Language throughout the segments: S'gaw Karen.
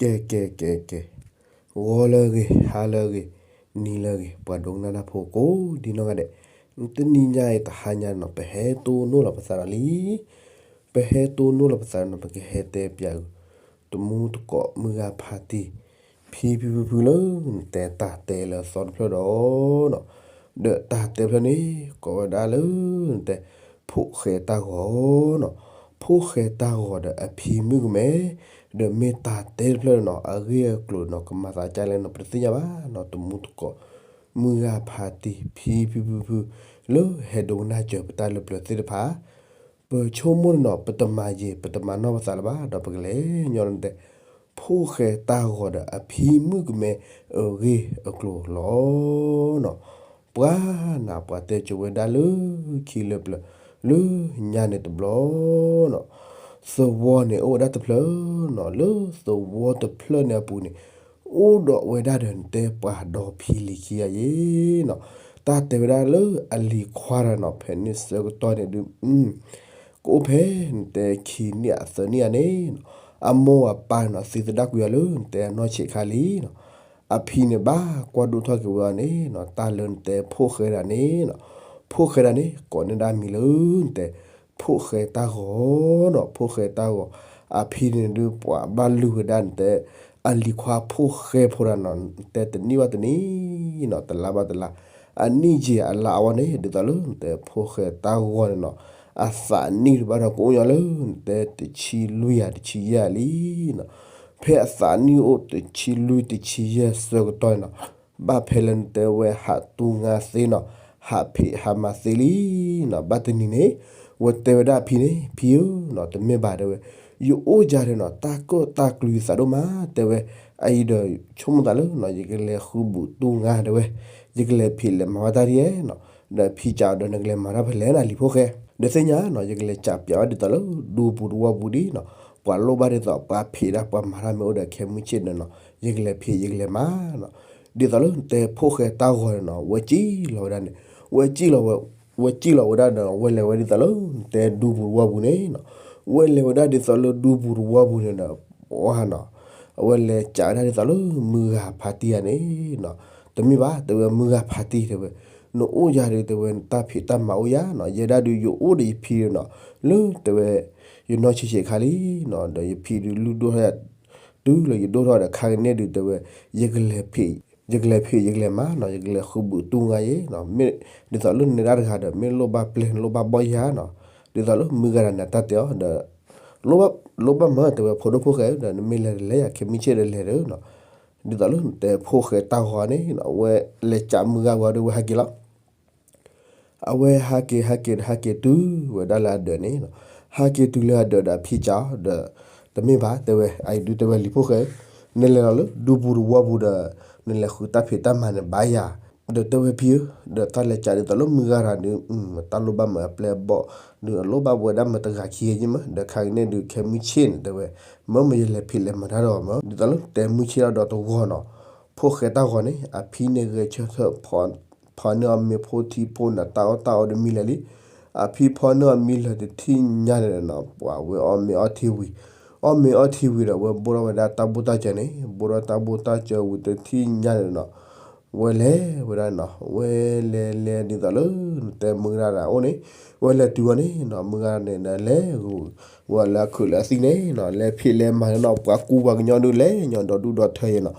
ကဲ ကဲ ကဲ ကဲ, ဂီၤလၢအဂ့ၤ, ဟါလၢအဂ့ၤ, နံၤလၢအဂ့ၤ, ပှၤဒိကနၣ်တၢ်ဖိကိးဒံနီၢ်ဂၤဒဲး, တနံၤညါအံၤတဟါညါန့ၣ်နီၤ ပဟဲတိၢ်နီၣ်လီၤပသးဒီးလံ, ပဟဲတိၢ်နီၣ်လီၤပသးဒီးနီၤ ပကဟဲတဲပၠးအုး တမူတကိးမုၢ်ဂၤဖါတံၢ် ဖံဖံဖုဖုလၢ နတဲတၢ်တဲလၢအသီတဖျၢၣ်ဒီး ဒီးတၢ်တဲဖျၢၣ်န့ၣ် ကိးဝဲဒၣ်လၢ နတဲ ဖိၣ်ဃဲတၢ်ဂီၤနီၤ, ဖိၣ်ဃဲတၢ်ဂီၤဒီးအဖံမုၣ်ကမဲ, ဒီးမ့ၢ်တၢ်တဲတဖျၢၣ်နီၤ အဂ့ၢ်အကျိၤနီၤ ကမၤသးဒ်လဲၣ်နီၤ ပတသ့ၣ်ညါဘၣ်နီၤ တမူတကိး မုၢ်ဂၤဖါတံၢ် ဖံဖံဖုဖု လၢဟဲဒိကနၣ်စၢၤပတၢ်လၢပျၢၤသ့ၣ်တဖၣ် ပဆိကမိၣ်န့ၣ်နီၤ ပတမၤယံာ် ပတမၤနီၢ်ပသးလၢၤဘၣ် ဒီးပကလဲၤညီနတဲ ဖိၣ်ဃဲတၢ်ဂီၤဒီးအဖံမုၣ်ကမဲ အဂ့ၢ်အကျိၤလီၤနီၤ. ပှၤနၤ ပှၤတဲကၠိဝဲဒၣ်လၢခံလၢပျၢၤ လၢညါန့ၣ်တဘျီနီၤ သဝီန့ၣ်အိၣ်ဝဲဒၣ်တဖျၢၣ်နီၤ လၢသဝီတဖျၢၣ်န့ၣ်အပူၤန့ၣ် အိၣ်ဒီးဝဲဒၣ်ဒီးနတဲပှၤဒီဖံလံၤခံဂၤယဲနီၤ တၢ်တဲဝဲဒၣ်လၢအလံၤခွါတဂၤနီၤ ဖဲန့ၣ်ဆၢကတီၢ်န့ၣ်ဒုး ကအိၣ်ဖဲနတဲခံနံၣ်အသၢနံၣ်ဧါန့ၣ်နီၤ အမိၢ်အပၢ်န့ၣ်နီၤ သံသဒၣ်ကွံာ်အီၤလၢနတဲအနီၢ်ဆံးခါလံနီၤ အဖံန့ၣ်ဘၣ်ကွၢ်ဒိၣ်ထီၣ်က့ၤဝဲအီၤန့ၣ်နီၤ တၢ်လၢနတဲဖိၣ်ဃဲဒၣ်န့ၣ်နီၤ ဖိၣ်ဃဲဒၣ်န့ၣ် ကိးန့ၢ်ဒၣ်မံၤလၢနတဲ ဖိၣ်ဃဲတၢ်ဂီၤနီၤ ဖိၣ်ဃဲတၢ်ဂီၤ အဖံန့ၣ်ဒုး ပှၤဘၣ်လုၢ်ဝဲဒၣ်နတဲ အလံၤခွါဖိၣ်ဃဲဖိဒၣ်နီၤ နတဲတနံၣ်ဘၣ်တနံၣ်နီၤ တလါဘၣ်တလါ အနံၣ်ယံာ်အလါအဝဲန့ၣ် ဒ်သိးလၢနတဲဖိၣ်ဃဲတၢ်ဂီၤန့ၣ်နီၤ အသးနံၣ်တဘၣ်ဒီးကအိၣ်ညီလၢနတဲတဆံလွံၢ်ဧါတဆံယဲၢ်လံနီၤ ဖဲအသးနံၣ်အိၣ်တဆံလွံၢ်တဆံယဲၢ်ဆၢကတီၢ်န့ၣ်နီၤ ဘၣ်ဖဲလၢနတဲဝဲဟးတူၢ်ငါသ့နီၤ ဟးဖံးဟးမၤသ့လံနီၤ ဘၣ်တနံၤန့ၣ် ဝဲတဲဝဲဒၣ်အဖံန့ၣ် ဖံဧၢနီၤ တမ့ၢ်ဘၣ်တဲဝဲ ယအိၣ်ယၤဒီးနီၤ တၢ်ကၢၣ်တၢ်ကျူယသးဒိၣ်မး တဲဝဲ အအံၤဒီးဆိကမိၣ်သးလၢနီၤ ယကလဲၤဃုဘူးတူၢ်ငါတဲဝဲ ယကလဲၤဖံးလဲၤမၤဝဲတၢ်ဒ်လဲၣ်နီၤ ဒီးဖံစံးဒီးနကလဲၤမၤတၢ်ဖဲလဲၣ်နၤလံၤဖိၣ်ဃဲ ဒီးသ့ၣ်ညါနီၤ ယကလဲၤစးပၠးဝဲဒ်သိးလၢ ဒူပူၤတဝီပူၤဒ်နီၤ ပှၤလိၣ်ဘၣ်ဒ်သိး ပှၤဖံးတၢ်ပှၤမၤတၢ်မ့ၢ်အိၣ်ဒီးခဲမုၢ်ဆ့ၣ်န့ၣ်နီၤ ယကလဲၤဖံးယကလဲၤမၤနီၤ ဒ်သိးလၢနတဲဖိၣ်ဃဲတၢ်ဂီၤန့ၣ်နီၤ ဝဲစံၣ်လီၤဝဲဒၣ်န့ၣ် ဝဲစံၣ်လီၤဝဲ ဝဲစံၣ်လီၤဝဲဒၣ်ဒီး ဝဲလဲၤဝဲဒ်သိးလၢ နတဲဒူပူၤတဝီပူၤန့ၣ်နီၤ ဝဲလဲၤဝဲဒၣ်ဒ်သိးလၢဒူပူၤတဝီပူၤန့ၣ်ဒီး ပှၤနီၤ အဝဲလဲၤစးဝဲဒၣ်ဒ်သိးလၢမုၢ်ဂၤဖါတံၢ်ဧါန့ၣ်နီၤ တမ့ၢ်ဘၣ် တဲဝဲမုၢ်ဂၤဖါတံၢ်တဲဝဲ နအိၣ်ယၤဒီးတဲဝဲ နတၢ်ဖံးတၢ်မၤအိၣ်ယၤနီၤ ယဲဒၣ်ဒုးယအိၣ်ဒီးယဖံဒီးနီၤ လၢတဲဝဲ ယနီၢ်ဆံးဆံးခါလံနီၤ ဒီးယဖံဒုးလုၢ်ဒိၣ်ထီၣ်ယၤ တုၤလၢယဒိၣ်ထီၣ်ဒီးခါကန့ၣ်ဒုးတဲဝဲ ယကလဲၤဖံး ယကလဲၤမၤနီၤ ယကလဲၤဃုဘူးတူၢ်ငါယဲနီၤ မ့ၢ်ဒ်သိးလၢနဒၣ်တဂၤဒီး မ့ၢ်လိၣ်ဘၣ်ပျဲၢ်လိၣ်ဘၣ်ဘီၣ်ယၤနီၤ ဒ်သိးလၢမုၢ်ဂၤဒၣ်န့ၣ်တၢ်တဲအီၤဒီး လိၣ်ဘၣ်မၤတဲဝဲဖိဒိၣ်ဖိၣ်ဃဲဒီး နမ့ၢ်လဲၤတလဲၤယၤ ခဲမုၢ်ဆ့ၣ်ဒီးလဲၤဒီးနီၤ ဒ်သိးလၢနတဲဖိၣ်ဃဲတၢ်ဂီၤန့ၣ်နီၤ အဝဲလဲၤစးမုၢ်ဂၤဝံၤဒီးဝဲဟဲက့ၤလီၤ အဝဲဟးက့ၤဟးက့ၤဒီး ဟးက့ၤတုၤဝဲဒၣ်လၢအဒၢးန့ၣ်နီၤ ဟးက့ၤတုၤလၢအဒၢးဒီးအဖံစံးဒီး တမ့ၢ်ဘၣ်တဲဝဲ အအံၤဒုးတဲဝဲလံၤဖိၣ်ဃဲ နလဲၤလီၤလၢဒူပူၤတဝီပူၤဒီး နလဲၤဃုတၢ်ဖံးတၢ်မၤန့ၣ်ဘၣ်ယၤ ဒီးတဲဝဲဖံဧၢ ဒီးတၢ်လဲၤစးဒ်သိးလၢမုၢ်ဂၤတဂၤဒုး တၢ်လိၣ်ဘၣ်မၤအပျဲၢ်အဘီၣ် ဒုးအလိၣ်ဘၣ်ဝဲဒၣ်မၤတဂၤခံဂၤယ့ၢ်မး ဒီးခါကန့ၣ်ဒုးခဲမုၢ်ဆ့ၣ်န့ၣ်တဲဝဲ မ့ၢ်မ့ၢ်ယလဲၤဖံးလဲၤမၤတၢ်ဒီးမး ဒ်သိးလၢတဲမုၢ်ဆ့ၣ်လီၤဒီးတဂီၤနီၤ ဖိၣ်ဃဲတၢ်ဂီၤန့ၣ် အဖံန့ၣ်ဂဲၤဆၢထၢၣ် ဖီန့ၢ်အီၤမ့ၤဖိထံဖိန့ၣ် တၢ်အီၣ်တၢ်အီဒီးမံလၢာ်လံ အဖံဖီန့ၢ်အီၤမံလၢာ်တထံၣ်ညါန့ၣ်နီၤ ပှၤဝဲအီၣ်မ့ၤအီထံဝံၤ အီၣ်မ့ၤအီထံဝံၤဒီး ဝဲဘိၣ်ထီၣ်ဝဲဒၣ်တၢ်ဘိၣ်တၢ်စၢၤန့ၣ် ဘိၣ်ထီၣ်တၢ်ဘိၣ်တၢ်စၢၤဝံၤတထံၣ်ညါန့ၣ်နီၤ ဝဲလဲၤဝဲဒၣ်နီၤ ဝဲလဲၤလဲၤဒ်သိးလၢ နတဲမုၢ်ဂၤဒၣ်အိၣ်န့ၣ် ဝဲလဲၤတုၤဝဲန့ၣ်နီၤ မုၢ်ဂၤန့ၣ်ဒီးလဲၤ ဝဲလၢအခုးလၢအသံၣ်န့ၣ်နီၤ လဲၤဖံးလဲၤမၤန့ၣ်နီၤ ပှၤကူပှၤကညီဒုးလဲၤညီဒီဒူၣ်ဒီထၢယဲနီၤ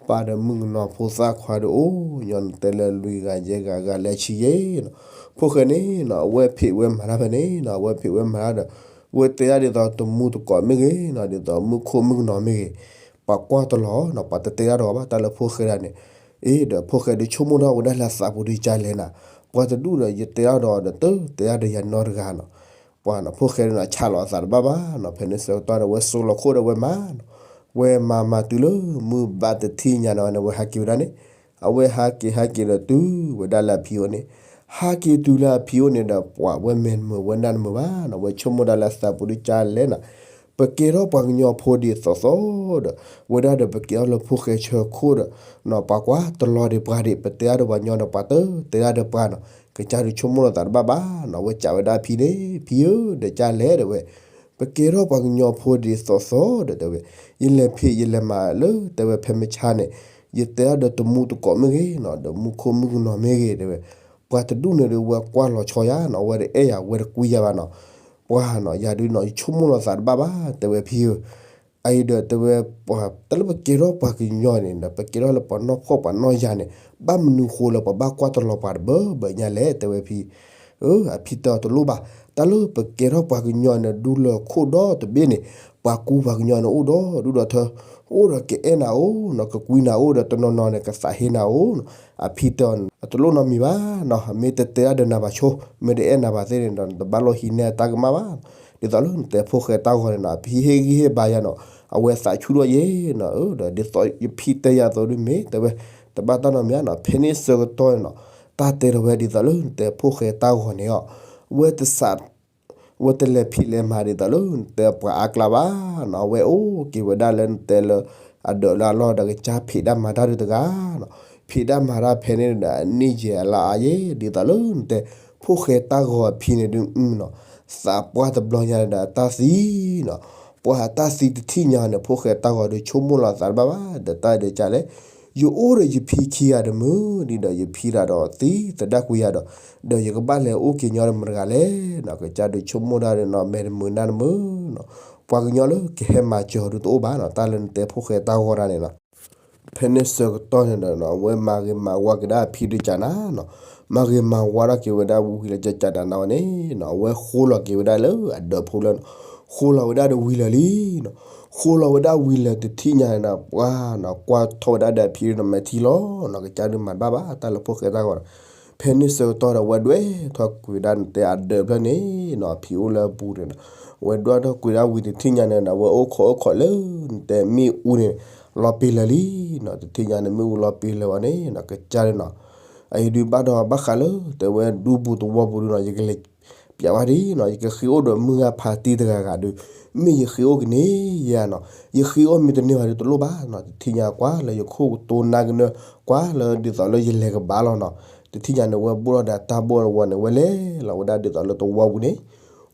ပၢ်ဒီးမုၣ်ကနီၤဖိသၣ်ခွါဒီးအိၣ်ညီနတဲလၢလွံၢ်ဂၤယဲၢ်ဂၤဂၤလၢဆံယဲနီၤ ဖိၣ်ဃဲန့ၣ်နီၤ အဝဲဖံးဝဲမၤတၢ်ဖဲန့ၣ်နီၤ အဝဲဖံးဝဲမၤတၢ်ဒီး ဝဲတဲဒၣ်ဒ်သိးတမူတကိးမ့ၢ်ဂ့ၤနီၤ ဒ်သိးမုၣ်ခိၣ်မုၣ်ကနီၤမ့ၢ်ဂ့ၤ ပှၤကွၢ်တလီၤနီၤ ပှၤတတဲဒၣ်တဂၤဘၣ် တၢ်လၢဖိၣ်ဃဲဒၣ်န့ၣ် အ့ ဒီးဖိၣ်ဃဲဒုးဆိကမိၣ်ထီၣ်ဝဲဒၣ်လၢအသးပူၤဒုးကလဲၣ်နၤ ပှၤတဒူၣ်ဒီးယတဲဒၣ်ဒီး တတဲဒၣ်ဒီးယၤနီတဂၤနီၤ ပှၤနီၤ ဖိၣ်ဃဲဒုးနီၤ ဆးလီၤအသးတဘၣ်ဘၣ်နီၤ ဖဲန့ၣ်ဆၢကတီၢ်ဒီး ဝဲစိလီၤခိၣ်ဒီးဝဲမၤနီၤ ဝဲမၤမၤတုၤလၢမုၢ်ဘၣ်တထံၣ်ညါန့ၣ်ဝဲန့ၣ် ဝဲဟးက့ၤဝဲဒၣ်န့ၣ် အဝဲဟးက့ၤဟးက့ၤဒီးတုၤဝဲဒၣ်လၢအဖံအိၣ်န့ၣ် ဟးက့ၤတုၤလၢအဖံအိၣ်န့ၣ်ဒီး ပှၤဝဲမဲာ်မုာ်ဝဲနၢ်မုာ်ဘၣ်နီၤ ဝဲဆိကမိၣ်ဒၣ်လၢအသးပူၤဒုးကလဲၣ်နၤ ပကဲထီၣ်ပှၤကညီဖိဒ်သိးသိးဒီး ဝဲဒၣ်ဒီးပကဲထီၣ်လၢဖိၣ်ဃဲဆၢခိၣ်ဒီး နီၤ ပှၤကွၢ်တလီၤဒံးပှၤဒံး ပတဲဒၣ်ဒီးပှၤညီဒီးပှၤတတဲဒၣ်ဒီးပှၤနီၤ ကစၢ်ဒုးဆိကမိၣ်လီၤသးတဘၣ်ဘၣ်နီၤ ဝဲစံးဝဲဒၣ်ဖံန့ၣ် ဖံဧၢ ဒီးကလဲၣ်ဒီးဝဲ ပကဲထီၣ်ပှၤကညီဖိဒ်သိးသိးဒီးတဲဝဲ, ယလဲၤဖံးယလဲၤမၤလၢတဲဝဲဖဲမုၢ်ဆါန့ၣ်, ယတဲအီၤဒီးတမူတကိးမ့ၢ်ဂ့ၤနီၤ, ဒီးမူခိၣ်မုၣ်ကနီၤမ့ၢ်ဂ့ၤတဲဝဲ, ပှၤတဒူၣ်န့ၣ်ဒီးဝဲကွၢ်လီၤဆီယၤနီၤ, ဝဲတအဲၣ်ယၤ ဝဲတကွံယၤဘၣ်နီၤ, ပှၤနီၤ ယၤဒုးနီၤ ယဆိကမိၣ်လီၤသးတဘၣ်ဘၣ် တဲဝဲဖံဧၢ, အအံၤဒီးတဲဝဲ, တၢ်လၢပကဲထီၣ်ပှၤကညီန့ၣ်ဒီး ပကဲထီၣ်လၢပှၤနီၢ်ဖှီၣ်ပှၤနီၢ်ယၤန့ၣ် ဘၣ်မနုၤဃိလၢပဘၣ်ကွၢ်တလီၤပှၤတဘၢဘၢညါလဲၣ် တဲဝဲဖံ အဖံတဲအီၤတလိၣ်ဘၣ်, တၢ်လၢပကဲထီၣ်ပှၤကညီန့ၣ် ဒူလၢခိၣ်ဒီတဘ့ၣ်န့ၣ်, ပှၤကူပှၤကညီန့ၣ်အိၣ်ဒီးဒူၣ်ဒီးထၢ, အိၣ်ဒီးကအဲၣ်နၤအိၣ်နီၤ, ကကွံနၤအိၣ်ဒီးတနီၤနီၤန့ၣ် ကသးဟ့နၤအိၣ်နီၤ, အဖံတဲအီၤန့ၣ် အတလိၣ်နီတမံၤဘၣ်နီၤ, မ့ၢ်တတဲတၢ်ဒီးနၤဘၣ်ဆိ, မ့ၢ်တအဲၣ်နၤဘၣ်သ့ၣ်န့ၣ်ဒီး နတဘၣ်လိၣ်ဟံးန့ၢ်တၢ်ကမၣ်ဘၣ်, ဒ်သိးလၢနတဲဖိၣ်ဃဲတၢ်ဂီၤန့ၣ်နီၤ, အဖံဟ့ၣ်ဂံၢ်ဟ့ၣ်ဘါယၤနီၤ, အဝဲသးဆူၣ်ထီၣ်ယဲနီၤ, ဒီးဒ်သိးယဖံတဲယၤအသိးဒုးမ့ၢ်တဲဝဲ, တဘၣ်တၢ်နီတမံၤနီၤ, ဖဲန့ၣ်ဆၢကတီၢ်န့ၣ်နီၤ, တၢ်တဲထီၣ်ဝဲဒ်သိးလၢနတဲဖိၣ်ဃဲတၢ်ဂီၤန့ၣ်အီၤ, ဝဲတစး ဝဲတလဲၤဖံးလဲၤမၤဒ်သိးလၢနတဲပှၤအါကျါဘၣ်နီၤ, အဝဲအိၣ်က့ၤဝဲဒၣ်လၢနတဲလၢ အဒၢးလၢအလီၢ်ဒီးကစၢ်ဖံးတၢ်မၤတၢ်ဒုးတဂၤနီၤ, ဖံးတၢ်မၤတၢ်ဖဲန့ၣ်ဒီးအနံၣ်ယဲၢ်အလါအါယဲ, ဒ်သိးလၢနတဲ ဖိၣ်ဃဲတၢ်ဂီၤအဖံန့ၣ်ဒုးနီၤ, သးပှၢ်တဘျီညါဒီးအတၢ်သံနီၤ, ပှၤအတၢ်သံတထံၣ်ညါန့ၣ် ဖိၣ်ဃဲတၢ်ဂီၤဒုးဆိကမိၣ်လီၤသးတဘၣ်ဘၣ်, ဒီးတၢ်ဒုးကလဲၣ် ယအိၣ်ဒီးယဖံခံဂၤတမုာ်, ဒ်ဒီးယဖံတဂၤဒီးသံသဒၣ်ကွံာ်ယၤဒီး, ဒီးယကဘၣ်လဲၤအိၣ်က့ၤညီဒီးမတၤတဂၤလဲၣ်နီၤ, ကစၢ်ဒုးဆိကမိၣ်ဒၣ်ဒီးနီၤ မဲာ်တမုာ်နါတမုာ်နီၤ, ပှၤကညီလၢကဟဲမၤစၢၤဒုးတအိၣ်ဘၣ်နီၤ, တၢ်လၢနတဲဖိၣ်ဃဲတၢ်ဂီၤတၢ်န့ၣ်နီၤ, ဖဲန့ၣ်ဆၢကတီၢ်န့ၣ်ဒီးနီၤ အဝဲမၤဂ့ၤမၤဝါက့ၤဒၣ်အဖံဒုးကနၤနီၤ, မၤဂ့ၤမၤဝါထီၣ်က့ၤဝဲဒၣ်ဝံၤလၢကကနၤဝဲန့ၣ်နီၤ, အဝဲဃိလီၤက့ၤဝဲဒၣ်လၢအဒၢးဖိလၢနီၤ, ဃိလီၤဝဲဒၣ်ဒီးဝံၤလၢာ်လံနီၤ, ဃိလီၤဝဲဒၣ်ဝံၤလၢာ်တထံၣ်ညါန့ၣ်နီၤ, ပှၤနီၤ ကွၢ်ထီၣ်ဝဲဒၣ်ဒီးအဖံဒီးနီၤ မဲာ်ထံလီၤနီၤ, ကစၢ်ဒုးမၤတဘၣ်ဘၣ် တၢ်လၢဖိၣ်ဃဲတၢ်ဂီၤနီၤ, ဖဲန့ၣ်ဆၢကတီၢ်ဒီး ဝဲဒွဲၣ်ထီၣ်ကွံာ်ဝဲဒၣ်နတဲအဒၢးဖျၢၣ်န့ၣ်နီၤ, အဖံအိၣ်လၢအပူၤန့ၣ်နီၤ, ဝဲဒွဲၣ်ထီၣ်ကွံာ်ဒၣ်ဝံၤတထံၣ်ညါန့ၣ်နီၤ, ဝဲအိၣ်ခိးအိၣ်ခိးလၢနတဲမ့ၣ်အူန့ၣ် လီၤပ့ၤလၢာ်လံနီၤ, တထံၣ်ညါန့ၣ်မ့ၣ်အူလီၤပ့ၤလၢာ်ဝဲန့ၣ်နီၤ, ကစၢ်ဒုးနီၤ အအံၤဒုးဘၣ်ဒီးဘၣ်ဃးလၢတဲဝဲဒူပူၤသဝီပူၤဒုးနီၤ, ယကလဲၤ ပျးဝဲဒ်နီၤ, ယကဃ့အိၣ်ဒီးမုၢ်ဂၤဖးတံၢ်တဂၤဂၤဒုး, မ့ၢ်ယဃ့အိၣ်ကန့ၣ်ယဲနီၤ, ယဃ့အိၣ်မ့ၢ်တန့ၢ်ဘၣ်ဒုးတလိၣ်ဘၣ်နီၤ, တထံၣ်ညါကွၢ်လၢယခိၣ်ကတိၤနါကနၢ ကွၢ်လၢဒ်သိးလၢယလဲၤကဘၣ်လီၤနီၤ, တထံၣ်ညါန့ၣ် ဝဲဘိၣ်ထီၣ်ဒီးတၢ်ဘိၣ်ဝဲန့ၣ် ဝဲလဲၤလီၤဝဲဒၣ်ဒ်သိးလၢသဝီပူၤန့ၣ်,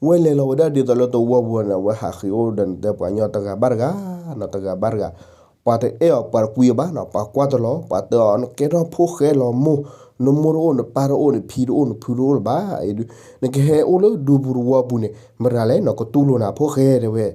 ဝဲလဲၤလီၤဝဲဒၣ်ဒ်သိးလၢသဝီပူၤန့ၣ် ဝဲဟးဃ့အိၣ်ဒီးနတဲပှၤကညီတဂၤဘၣ်တဂၤနီၤ, တဂၤဘၣ်တဂၤ ပှၤတအဲၣ်အီၤ ပှၤတကွံအီၤဘၣ်နီၤ, ပှၤကွၢ်တလီၤ, ပှၤတဲအီၤ နကဲထီၣ်ဖိၣ်ဃဲလီၤမိၢ်, နမိၢ်တအိၣ် နပၢ်တအိၣ် နဖံတအိၣ် နဖုတအိၣ်လၢၤဘၣ်, အအံၤဒုး နကဟဲအိၣ်လၢဒူပူၤသဝီပူၤန့ၣ် မတၤလဲၣ်နီၤ, ကတူၢ်လိာ်နၤဖိၣ်ဃဲတဲဝဲ,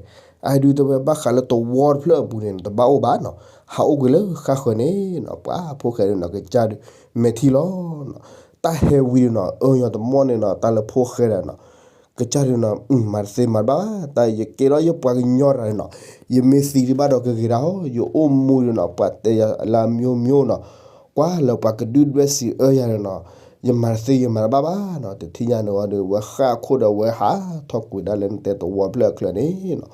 အအံၤဒုးတဲဝဲဘၣ်ဃးလၢသဝီတဖျၢၣ်အပူၤန့ၣ် နတဘၣ်အိၣ်ဘၣ်နီၤ, ဟးအိၣ်ကွံာ်လၢဃၣ်ဃၢၤန့ၣ်နီၤ, ပှၤဖိၣ်ဃဲဒုးနီၤ ကစၢ်ဒုး မဲာ်ထံလီၤနီၤ, တၢ်ဟဲဝံၤဒုးနီၤ အၢညီတမီၢ်န့ၣ်နီၤ, တၢ်လၢဖိၣ်ဃဲဒၣ်နီၤ ကစၢ်ဒုးနီၤ မၤတသ့မၤတဘၣ်ဘၣ်, တၢ်ယကဲထီၣ်ယပှၤကညီတဂၤန့ၣ်နီၤ, ယမ့ၢ်သံဒံးဘၣ်ဒီးကဂ့ၤဒၣ်ဟီ, ယအိၣ်မူဒုးနီၤ ပှၤတဲယၤလၢအမျိုးမျိုးနီၤ, ကွၢ်လၢပှၤကဒုၣ်ဒွဲၣ်စံးအၢယၤန့ၣ်နီၤ, ယမၤတသ့ယမၤတဘၣ်ဘၣ်နီၤ, တထံၣ်ညါန့ၣ်ဝံၤဒီး ဝဲဃၣ်ခိၣ်ဒီးဝဲဟးထီၣ်ကွံာ်ဒၣ်လၢနတဲသဝီဖျၢၣ်အချၢန့ၣ်နီၤ,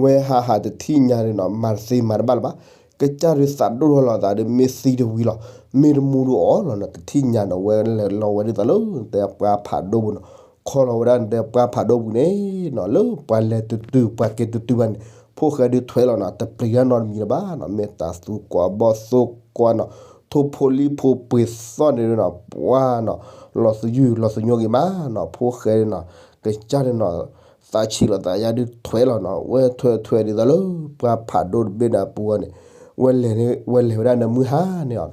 ဝဲဟးဟးတထံၣ်ညါန့ၣ်နီၤ မၤတသ့မၤတဘၣ်လၢၤဘၣ်, ကစၢ်ဒုးသးဒိၣ်ထီၣ်လီၤသးဒီး မ့ၢ်သံတဝံၤလီၤ, မ့ၢ်တမူဒုးအီၣ်လီၤနီၤ, တထံၣ်ညါန့ၣ် ဝဲလဲၤလီၤဝဲဒ်သိးလၢနတဲပှၢ်ဖးဒိၣ်ပူၤနီၤ, ခီလီၤဝဲဒၣ်နတဲပှၢ်ဖးဒိၣ်ပူၤန့ၣ်နီၤ, လၢပှၤလဲၤတတုၤ ပှၤက့ၤတတုၤဘၣ်န့ၣ် ဖိၣ်ဃဲဒုးထွဲလီၤနီၤ, တပျံၤတၢ်နီတမံၤလၢၤဘၣ်နီၤ, မ့ၢ်တၢ်သူကွၢ်ဘီၣ်သိကွၢ်နီၤ, ထိၣ်ဖိလံၣ်ဖိပှ့ၤသီၣ်န့ၣ်နီၤ, ပှၤနီၤ, လီၤသယုၢ်လီၤသညိက့ၤမးနီၤ, ဖိၣ်ဃဲန့ၣ်နီၤ, ကစၢ်န့ၣ်နီၤ, သးဆံးလီၤသးယါဒုးထွဲလီၤနီၤ, ဝဲထွဲထွဲဒ်သိးလၢ ပှၢ်ဖးဒိၣ်တဘ့ၣ်န့ၣ်အပူၤန့ၣ်, ဝဲလဲၤ ဝဲလဲၤဝဲဒၣ်န့ၣ်မုၢ်ဟါန့ၣ်အီၤ,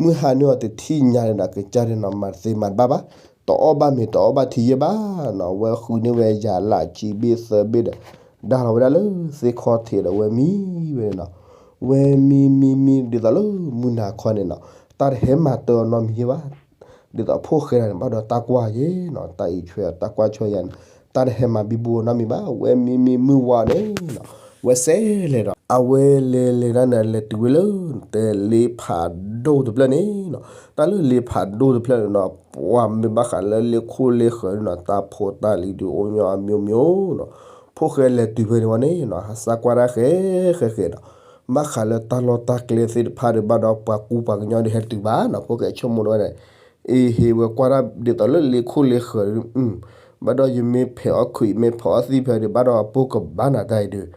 မုၢ်ဟါန့ၣ်အီၤတထံၣ်ညါန့ၣ်နီၤ, ကစၢ်န့ၣ်နီၤ မၤတသ့မၤတဘၣ်ဘၣ်, တအီၣ်ဘၣ်မ့ၤတအီၣ်ဘၣ်ထံယဲၢ်ဘၣ်နီၤ, ဝဲဃုန့ၢ်ဝဲယၤလၢအခံဘ့ၣ်သၢဘ့ၣ်ဒီး ဒါလီၤဝဲဒၣ်လၢသ့ၣ်ခီၣ်ထံးဒီးဝဲမံဝဲန့ၣ်နီၤ, ဝဲမံမံမံဒ်သိးလၢမုၢ်နၤခီန့ၣ်နီၤ, တၢ်တဟဲမၤတၢ်အီၤနီတမံၤယဲၢ်ဘၣ်, ဒ်သိးဖိၣ်ဃဲဒၣ်န့ၣ် ဘၣ်ဒီးတၢ်ကွၢ်ယဲၢ်နီၤ, တၢ်အံးဆွဲအီၤတၢ်ကွၢ်ဆွဲယၤန့ၣ်, တၢ်တဟဲမၤဘံဘူအီၤနီတမံၤဘၣ်, ဝဲမံမံမုၢ်ဝါန့ၣ်နီၤ, ဝဲစဲးလဲၤဒီး အဝဲလဲၤလဲၤဒၣ်န့ၣ် လဲၤတုၤဝဲလၢ တဲလ့ဖးဒိၣ်တဖျၢၣ်န့ၣ်နီၤ, တၢ်လၢလ့ဖးဒိၣ်တဖျၢၣ်န့ၣ်နီၤ, ပှၤမ့ၢ်ဘၣ်ဃးလၢလ့ခိၣ်လ့ဃၢၤန့ၣ်နီၤ, တၢ်ဖိတၢ်လံၤဒုးအိၣ်ညီအမျိုးမျိုးနီၤ, ဖိၣ်ဃဲလဲၤတုၤဖဲန့ၣ်ဝဲန့ၣ်နီၤ, ဟးစၢ်ကွၢ်တၢ်ဃဲဃဲဃဲနီၤ, ဘၣ်ဃးလၢတၢ်လီၢ်တၢ်ကျဲသ့ၣ်တဖၣ်ဒီး ဘၣ်ဒီးပှၤကူပှၤကညီဒီးဟဲတုၤဘၣ်နီၤ, ဖိၣ်ဃဲဆိကမိၣ်တဝဲန့ၣ် အ့ ဟ့ၣ်ဝဲကွၢ်တၢ်ဒ်သိးလၢလ့ခိၣ်လ့ဃၢၤ, ဘၣ်ဒီးယမ့ၢ်ဖဲးအီၣ်ခုး ယမ့ၢ်ဖဲးအီၣ်သံၣ်ဖဲဒီး ဘၣ်ဒီးအပိၢ်ကဘၣ်နၤတၢ်အံၤဒုး,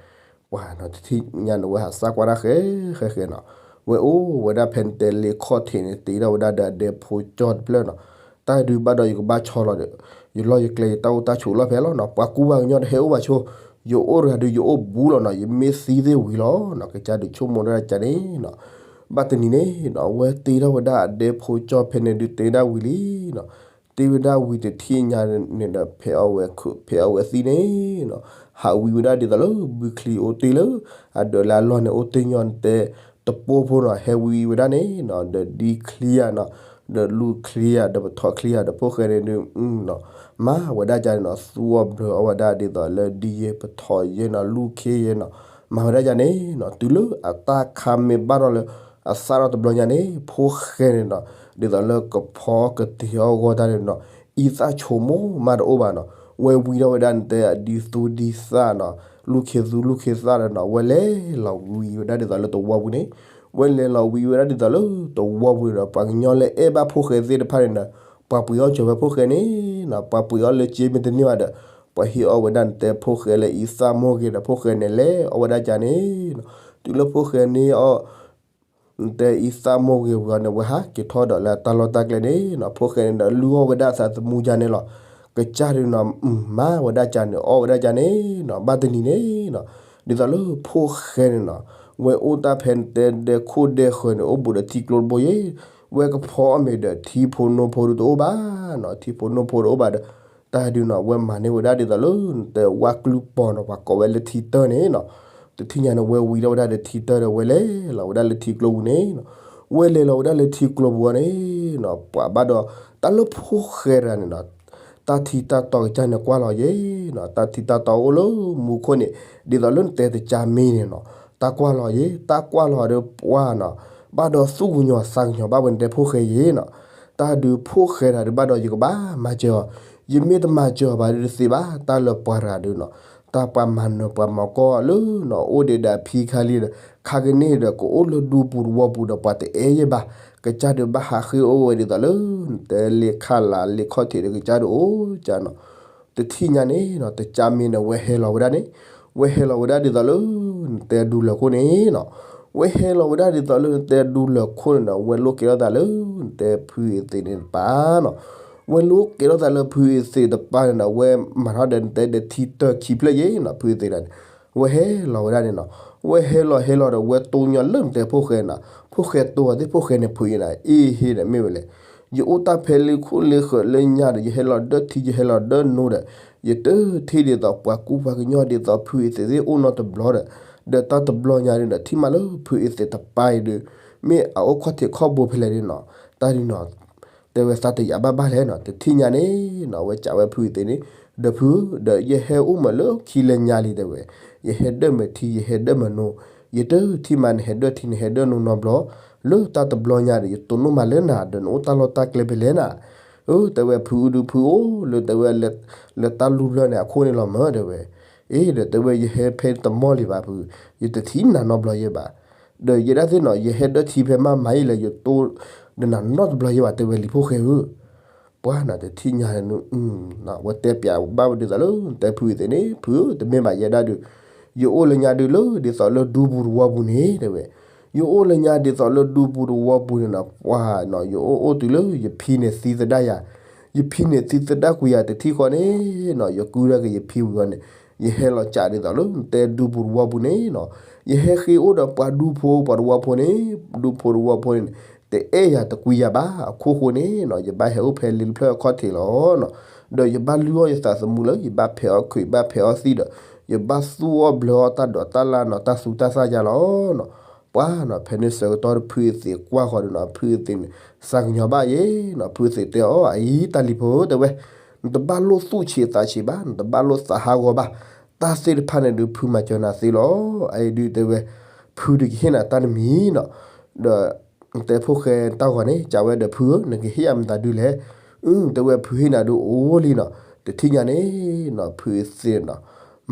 ပှၤနီၤ တထံၣ်ညါန့ၣ် ဝဲဟးစၢ်ကွၢ်တၢ်ဃဲဃဲဃဲနီၤ, ဝဲအိၣ်ဝဲဒၣ်ဖဲနတဲလ့ခီၣ်ထံးန့ၣ် တ့ထီၣ်ဝဲဒၣ်ဒီးအဒဲဖိကၠီတဖျၢၣ်နီၤ, တၢ်အံၤဒုးဘၣ်ဒီးယကဘၣ်ဆီလီၤဒီး ယလီၢ်ယကျဲယတၢ်အိၣ်တၢ်ဆိးလီၢ်ဖဲလီၤနီၤ, ပှၤကူပှၤကညီတဟဲအိၣ်ဘၣ်ဆိ ယအိၣ်တဂၤဒုးယအိၣ်ဘူးလီၤနီၤ, ယမ့ၢ်သံသ့ၣ်ဝံၤလီၤနီၤ, ကစၢ်ဒုးဆိကမိၣ်ဒၣ်ကန့ၣ်နီၤ, ဘၣ်တနံၤန့ၣ်နီၤ အဝဲတ့ထီၣ်ဝဲဒၣ်အဒဲဖိကၠီဖဲန့ၣ်ဒုးတ့ဒၣ်ဝံၤလံနီၤ, တ့ဝဲဒၣ်ဝံၤတထံၣ်ညါန့ၣ်ဒီး ဖဲအဝဲ ဖဲအဝဲသံန့ၣ်နီၤ, ဟးဝံၤဝဲဒၣ်ဒ်သိးလၢဘုချံအိၣ်တ့ၢ်လၢ အဒၢးလၢအလီၢ်န့ၣ် အိၣ်တ့ၢ်ညီနတဲ တပိၢ်ဖိနီၤ ဟဲဝံၤဝဲဒၣ်န့ၣ်နီၤ, ဒီးဒံချံဧါနီၤ, ဒီးလူၢ်ချံဧါ, ဒီးပထီၣ်ချံဧါ, ဒီးဖိၣ်ဃဲန့ၣ်ဒုး မၤဝဲဒၣ်ကန့ၣ်နီၤ, သူအီၤဘျၢအီၤဝဲဒၣ်ဒ်သိးလၢဒ်ယဲ ပထီၣ်ယဲနီၤ, လူၢ်ခ့ယဲနီၤ, မၤဝဲဒၣ်ကန့ၣ်နီၤ, တုၤလၢအတၢ်ခါမ့ၢ်ဘၣ်ထီၣ်လၢ အသၣ်ထီၣ်တဘျီညါန့ၣ် ဖိၣ်ဃဲန့ၣ်နီၤ, ဒ်သိးလၢကဖီကတ့ၤအီၣ်ဂီၢ်တၢ်န့ၣ်နီၤ, အံသၣ်ဆိကမိၣ်မးတအိၣ်ဘၣ်နီၤ, ဝဲဝံထီၣ်ဝဲဒၣ်နတဲအဒံသူဒံသၣ်နီၤ, လူၢ်ခ့သူလူၢ်ခ့သၣ်ဒီးနီၤ, ဝဲလဲၤလီၤဝံၤဝဲဒၣ်ဒ်သိးလၢသဝီပူၤန့ၣ်, ဝဲလဲၤလီၤဝံၤဝဲဒၣ်ဒ်သိးလၢသဝီပူၤန့ၣ်ဒီး ပှၤကညီလၢအဲၣ်ဘၣ်ဖိၣ်ဃဲသ့ၣ်တဖၣ်န့ၣ်ဒီး ပှၤပှ့ၤအီၣ်စၢၤဝဲဖိၣ်ဃဲန့ၣ်နီၤ, ပှၤပှ့ၤအီၣ်လၢစ့မ့ၢ်တန့ၢ်ဘၣ်ဒီး ပှၤဟ့ၣ်အီၣ်ဝဲဒၣ်နတဲဖိၣ်ဃဲလၢအံသၣ်မိၢ်ဂ့ၤဒီး ဖိၣ်ဃဲန့ၣ်လဲၤအီၣ်ဝဲဒၣ်ကန့ၣ်နီၤ, တုၤလၢဖိၣ်ဃဲန့ၣ်အီၣ် နတဲအံသၣ်မိၢ်ဂ့ၤဝံၤအီၤန့ၣ် ဝဲဟးက့ၤထီၣ်ဒီးလၢတၢ်လီၢ်တၢ်ကျဲန့ၣ်နီၤ, ဖိၣ်ဃဲန့ၣ်ဒီးလုၢ်အီၣ်ဝဲဒၣ်အသးသမူကန့ၣ်လီၤ, ကစၢ်ဒုးနီၤ မၤဝဲဒၣ်ကန့ၣ် အီၣ်ဝဲဒၣ်ကန့ၣ်နီၤ, ဘၣ်တနံၤန့ၣ်နီၤ, ဒ်သိးလၢဖိၣ်ဃဲန့ၣ်နီၤ, ဝဲအိၣ်တၢ်ဖဲနတဲဒဲခိၣ်ဒဲဃၢၤန့ၣ် အိၣ်ဘူးဒီးထံကျိတဘိယဲ, ဝဲကဖီအီၣ်မ့ၤဒီးထံဖိနိဖိဒုးတအိၣ်ဘၣ်နီၤ, ထံဖိနိဖိတအိၣ်ဘၣ်ဒီး တၢ်ဒုးနီၤ ဝဲမၤန့ၢ်ဝဲဒၣ်ဒ်သိးလၢ နတဲဝၣ်ကျုၢ်ပီၤနီၤ, ပှၤကိးဝဲလၢထံတၢၢ်န့ၣ်နီၤ, တထံၣ်ညါန့ၣ် ဝဲဝံၤထီၣ်ဝဲဒၣ်ဒီးထံတၢၢ်ဒီး ဝဲလဲၤလီၤဝဲဒၣ်လၢထံကျိပူၤန့ၣ်နီၤ, ဝဲလဲၤလီၤဝဲဒၣ်လၢထံကျိပူၤအီၤန့ၣ်နီၤ, ပှၤဘၣ်ဒီး တၢ်လၢဖိၣ်ဃဲတဂၤန့ၣ်နီၤ, တၢ်ထံတၢ်တီကစၢ်န့ၣ်ကွၢ်လီၤယဲနီၤ, တၢ်ထံတၢ်တီအိၣ်လၢမူခိၣ်န့ၣ် ဒ်သိးလၢနတဲတကၢ်မ့ၢ်န့ၣ်နီၤ, တၢ်ကွၢ်လီၤယဲ, တၢ်ကွၢ်လီၤဒီးပှၤနီၤ, ဘၣ်ဒီးသူၣ်ကညီၤသးကညီၤဘၣ်ဝဲနတဲဖိၣ်ဃဲယဲနီၤ, တၢ်ဒုးဖိၣ်ဃဲတဂၤဒုးဘၣ်ဒီးယကဘၣ်မၤစၢၤအီၤ, ယမ့ၢ်တမၤစၢၤအီၤဘၣ်ဒုးတသ့ဘၣ်, တၢ်လၢပှၤတဂၤဒုးနီၤ, တၢ်ပှၤမၤနၢၤပှၤမၤကီၢ်လၢနီၤ အိၣ်ဒံးဒီးအဖံခါလံဒီး ခါကန့ၢ်ဒီး ကအိၣ်လၢဒူပူၤတဝီပူၤဒီး ပှၤတအဲၣ်ယဲဘၣ်, ကစၢ်ဒုးဘၣ်ဟးဃ့ၢ်အိၣ်ဝဲဒ်သိးလၢ နတဲလ့ခၣ်လးလ့ခီၣ်ထံးဒီး ကစၢ်ဒုးအိၣ်ကနီၤ, တထံၣ်ညါန့ၣ်နီၤ တကၢ်မ့ၢ်န့ၣ် ဝဲဟဲလီၤဝဲဒၣ်န့ၣ်, ဝဲဟဲလီၤဝဲဒၣ်ဒ်သိးလၢ နတဲဒူလၢာ်ခိၣ်န့ၣ်နီၤ, ဝဲဟဲလီၤဝဲဒၣ်ဒ်သိးလၢနတဲဒူလၢာ်ခိၣ်န့ၣ်နီၤ, ဝဲလိၣ်ကဲထီၣ်သးလၢ နတဲဖုအသ့းန့ၣ်တပၤနီၤ, ဝဲလိၣ်ကဲထီၣ်သးလၢဖုအသ့းတပၤန့ၣ်နီၤ, ဝဲမၤထီၣ်ဒီးနတဲဒီးထံတၢၢ်ခံဖျၢၣ်ယဲနီၤ, ဖုအသ့းန့ၣ်, ဝဲဟဲလီၤဝဲဒၣ်န့ၣ်နီၤ, ဝဲဟဲလီၤဟဲလီၤဒီး ဝဲတိၢ်ညီလၢနတဲဖိၣ်ဃဲနီၤ, ဖိၣ်ဃဲတိၢ်အီၤသ့ၣ် ဖိၣ်ဃဲန့ၣ်ဖုးယဲနီၤ, အ့ဟ့ဒီးမ့ၢ်ဝဲလဲၣ်, ယအိၣ်တၢ်ဖဲလ့ခိၣ်လ့ဃၢၤလၢညါဒီး ယဟဲလီၤဒၢထံ ယဟဲလီၤဒၢနိဒီး ယတထံၣ်ဒ်သိးပှၤကူပှၤကညီဒ်သိးဖုအသ့းသ့ၣ်အိၣ်နီတဘျီဒီး, ဒီးတၢ်တဘျီညါဒီး ထံၣ်မးလၢဖုအသ့းတပၤအံၤဒုး မ့ၢ်အအိၣ်ခီၣ်ထံးခီၣ်ဘိဖဲလဲၣ်န့ၣ်နီၤ, တၢ်ဒုးနီၤ တဲဝဲသးတယာ်ဘၣ်ဘၣ်လဲၣ်နီၤ, တထံၣ်ညါန့ၣ်နီၤ ဝဲကးဝဲဖုအသ့းန့ၣ်, ဒီးဖုဧၢ, ဒီးယဟဲအိၣ်မးလၢခံလၢညါလံတဲဝဲ, ယဟဲဒၢၣ်မ့ၢ်ထံ ယဟဲဒၢၣ်မ့ၢ်နိ, ယတထံၣ်မးနဟဲဒၢၣ်ထံ နဟဲဒၢၣ်နိနီတဘျီ, လၢတၢ်တဘျီညါဒီး ယတိၢ်နီၣ်မးလၢနၤ ဒီးနအိၣ်တၢ်လီၢ်တၢ်ကျဲဖဲလဲၣ်နၤ, အၢ တဲဝဲဖုအုဒုဖုအိၣ်လၢတဲဝဲ လၢတၢ်လူၢ်ဖျၢၣ်န့ၣ်အခိၣ်န့ၣ်လီၤမၢတဲဝဲ, အ့ ဒီးတဲဝဲယဟဲဖဲတမီၢ်လံဘၣ်ဖု, ယတထံၣ်နၤနီတဘျီယဲဘၣ် ဒီးယဲဒၣ်သ့ၣ်နီၤ ယဟဲဒၢထံဖဲမးမၤအံၤလၢယတိၢ်ဒီးနၤနီတဘျီယဲဘၣ် တဲဝဲလံဖိၣ်ဃဲဧၢ, ပှၤနီၤတထံၣ်ညါန့ၣ်, ဝဲတဲပျးဘၣ်ဝဲဒ်သိးလၢ နတဲဖုအသ့းန့ၣ် ဖုဧၢ တမ့ၢ်ဘၣ်ယဲဒၣ်ဒုး, ယအိၣ်လၢညါဒုးလၢဒ်သိးလၢဒူပူၤတဝီပူၤန့ၣ် တဲဝဲ, ယအိၣ်လၢညါဒ်သိးလၢဒူပူၤတဝီပူၤန့ၣ်နီၤ ပှၤနီၤ ယအိၣ်အိၣ်တုၤလၢယဖံန့ၣ်သံသဒၣ်ယၤ, ယဖံန့ၣ်သံသဒၣ်ကွံာ်ယၤတထံၣ်ဃီန့ၣ်နီၤ ယကုၢ်ထီၣ်က့ၤယဖံဝံၤဃီန့ၣ်, ယဟဲလီၤကးဒ်သိးလၢ နတဲဒူပူၤတဝီပူၤန့ၣ်နီၤ, ယဟဲဃ့အိၣ်ဒီးပှၤဒူဖိပှၤတဝီဖိန့ၣ်, ဒူဖိတဝီဖိန့ၣ် တအဲၣ်ယၤတကွံယၤဘၣ် အခိၣ်ဃိန့ၣ်နီၤ ယဘၣ်ဟဲအိၣ်ဖဲလ့တဖျၢၣ်အခီၣ်ထံးလီၤနီၤ, ဒီးယဘၣ်လုၢ်အီၣ်ယသးသမူလၢ ယဘၣ်ဖဲးအီၣ်ခုး ယဘၣ်ဖဲးအီၣ်သံၣ်ဒီး ယဘၣ်သူၣ်အီၣ်ဘျၢအီၣ်တၢ်ဒိးတၢ်လၢ်နီၤ တၢ်သူတၢ်သၣ်ယါလီၤနီၤ, ပှၤနီၤ ဖဲန့ၣ်ဆၢကတီၢ်ဒီးဖုအသ့းကွၢ်ဃီၤဒီးနီၤ ဖုအသ့းန့ၣ် သးကညီၤဘၣ်ယဲနီၤ ဖုအသ့းတဲအီၤ အအံၤတၢ်လံၤဖိဧၢ တဲဝဲ, နတဘၣ်လိၣ်သူၣ်ဆံးသးဆံးဘၣ် နတဘၣ်လိၣ်သးဟးဂီၤဘၣ်, တၢ်သ့ၣ်တဖၣ်န့ၣ်ဒုးဖုမၤစၢၤနၤသ့လီၤ, အအံၤဒုးတဲဝဲ, ဖုဒုးကဟ့ၣ်နၤတၢ်တမံၤနီၤ, ဒီး တဲဖိၣ်ဃဲတၢ်ဂီၤန့ၣ် ကးဝဲဒီးဖုဧၢ နကဟ့ၣ်ယၤမတၤဒုးလဲၣ်, အၢ တဲဝဲဖုဟ့ၣ်နၤဒုးအိၣ်လံနီၤ, တထံၣ်ညါန့ၣ်နီၤ ဖုအသ့းနီၤ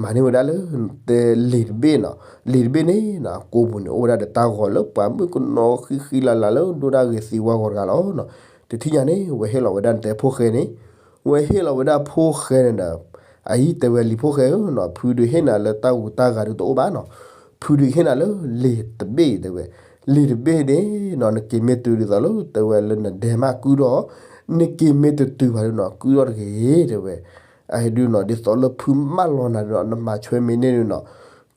မၤန့ၢ်ဝဲဒၣ်လၢ နတဲလံာ်တဘ့ၣ်နီၤ, လံာ်တဘ့ၣ်န့ၣ်နီၤ အကိာ်ပူၤန့ၣ် အိၣ်ဝဲဒၣ်ဒီးတၢ်ဂီၤလၢပှၤမုၣ်ကနီၤဃံဃံလၤလၤလၢဒိၣ်ဒၣ်ဂ့ၤသံဝါဂီၤတဂၤလီၤနီၤ, တထံၣ်ညါန့ၣ် ဝဲဟ့ၣ်လီၤဝဲဒၣ်နတဲဖိၣ်ဃဲန့ၣ်, ဝဲဟ့ၣ်လီၤဝဲဒၣ်ဖိၣ်ဃဲန့ၣ်ဒီး အအံၤတဲဝဲလံာ်ဖိၣ်ဃဲဧၢနီၤ ဖုဒုးဟ့ၣ်နၤလၢတၢ်ဂူာ်တၢ်ဂၤဒုးတအိၣ်ဘၣ်နီၤ, ဖုဒုးဟ့ၣ်နၤလၢလံာ်တဘ့ၣ်တဲဝဲ, လံာ်တဘ့ၣ်န့ၣ်နီၤ နက့ၤမ့ၢ်တုၤဒ်သိးလၢတဲဝဲလၢနဒဲမးကုၢ်ထီၣ်, နက့ၤမ့ၢ်တတုၤဘၣ်ဒုးနီၤ ကုၢ်ထီၣ်တဂ့ၤတဲဝဲ, အဟဲဒုးနီၤ ဒ်သိးလၢဖုမၢလီၤနၤဒုးနီၤ နမၤဆွဲမ့ၢ်န့ၢ်ဒုးနီၤ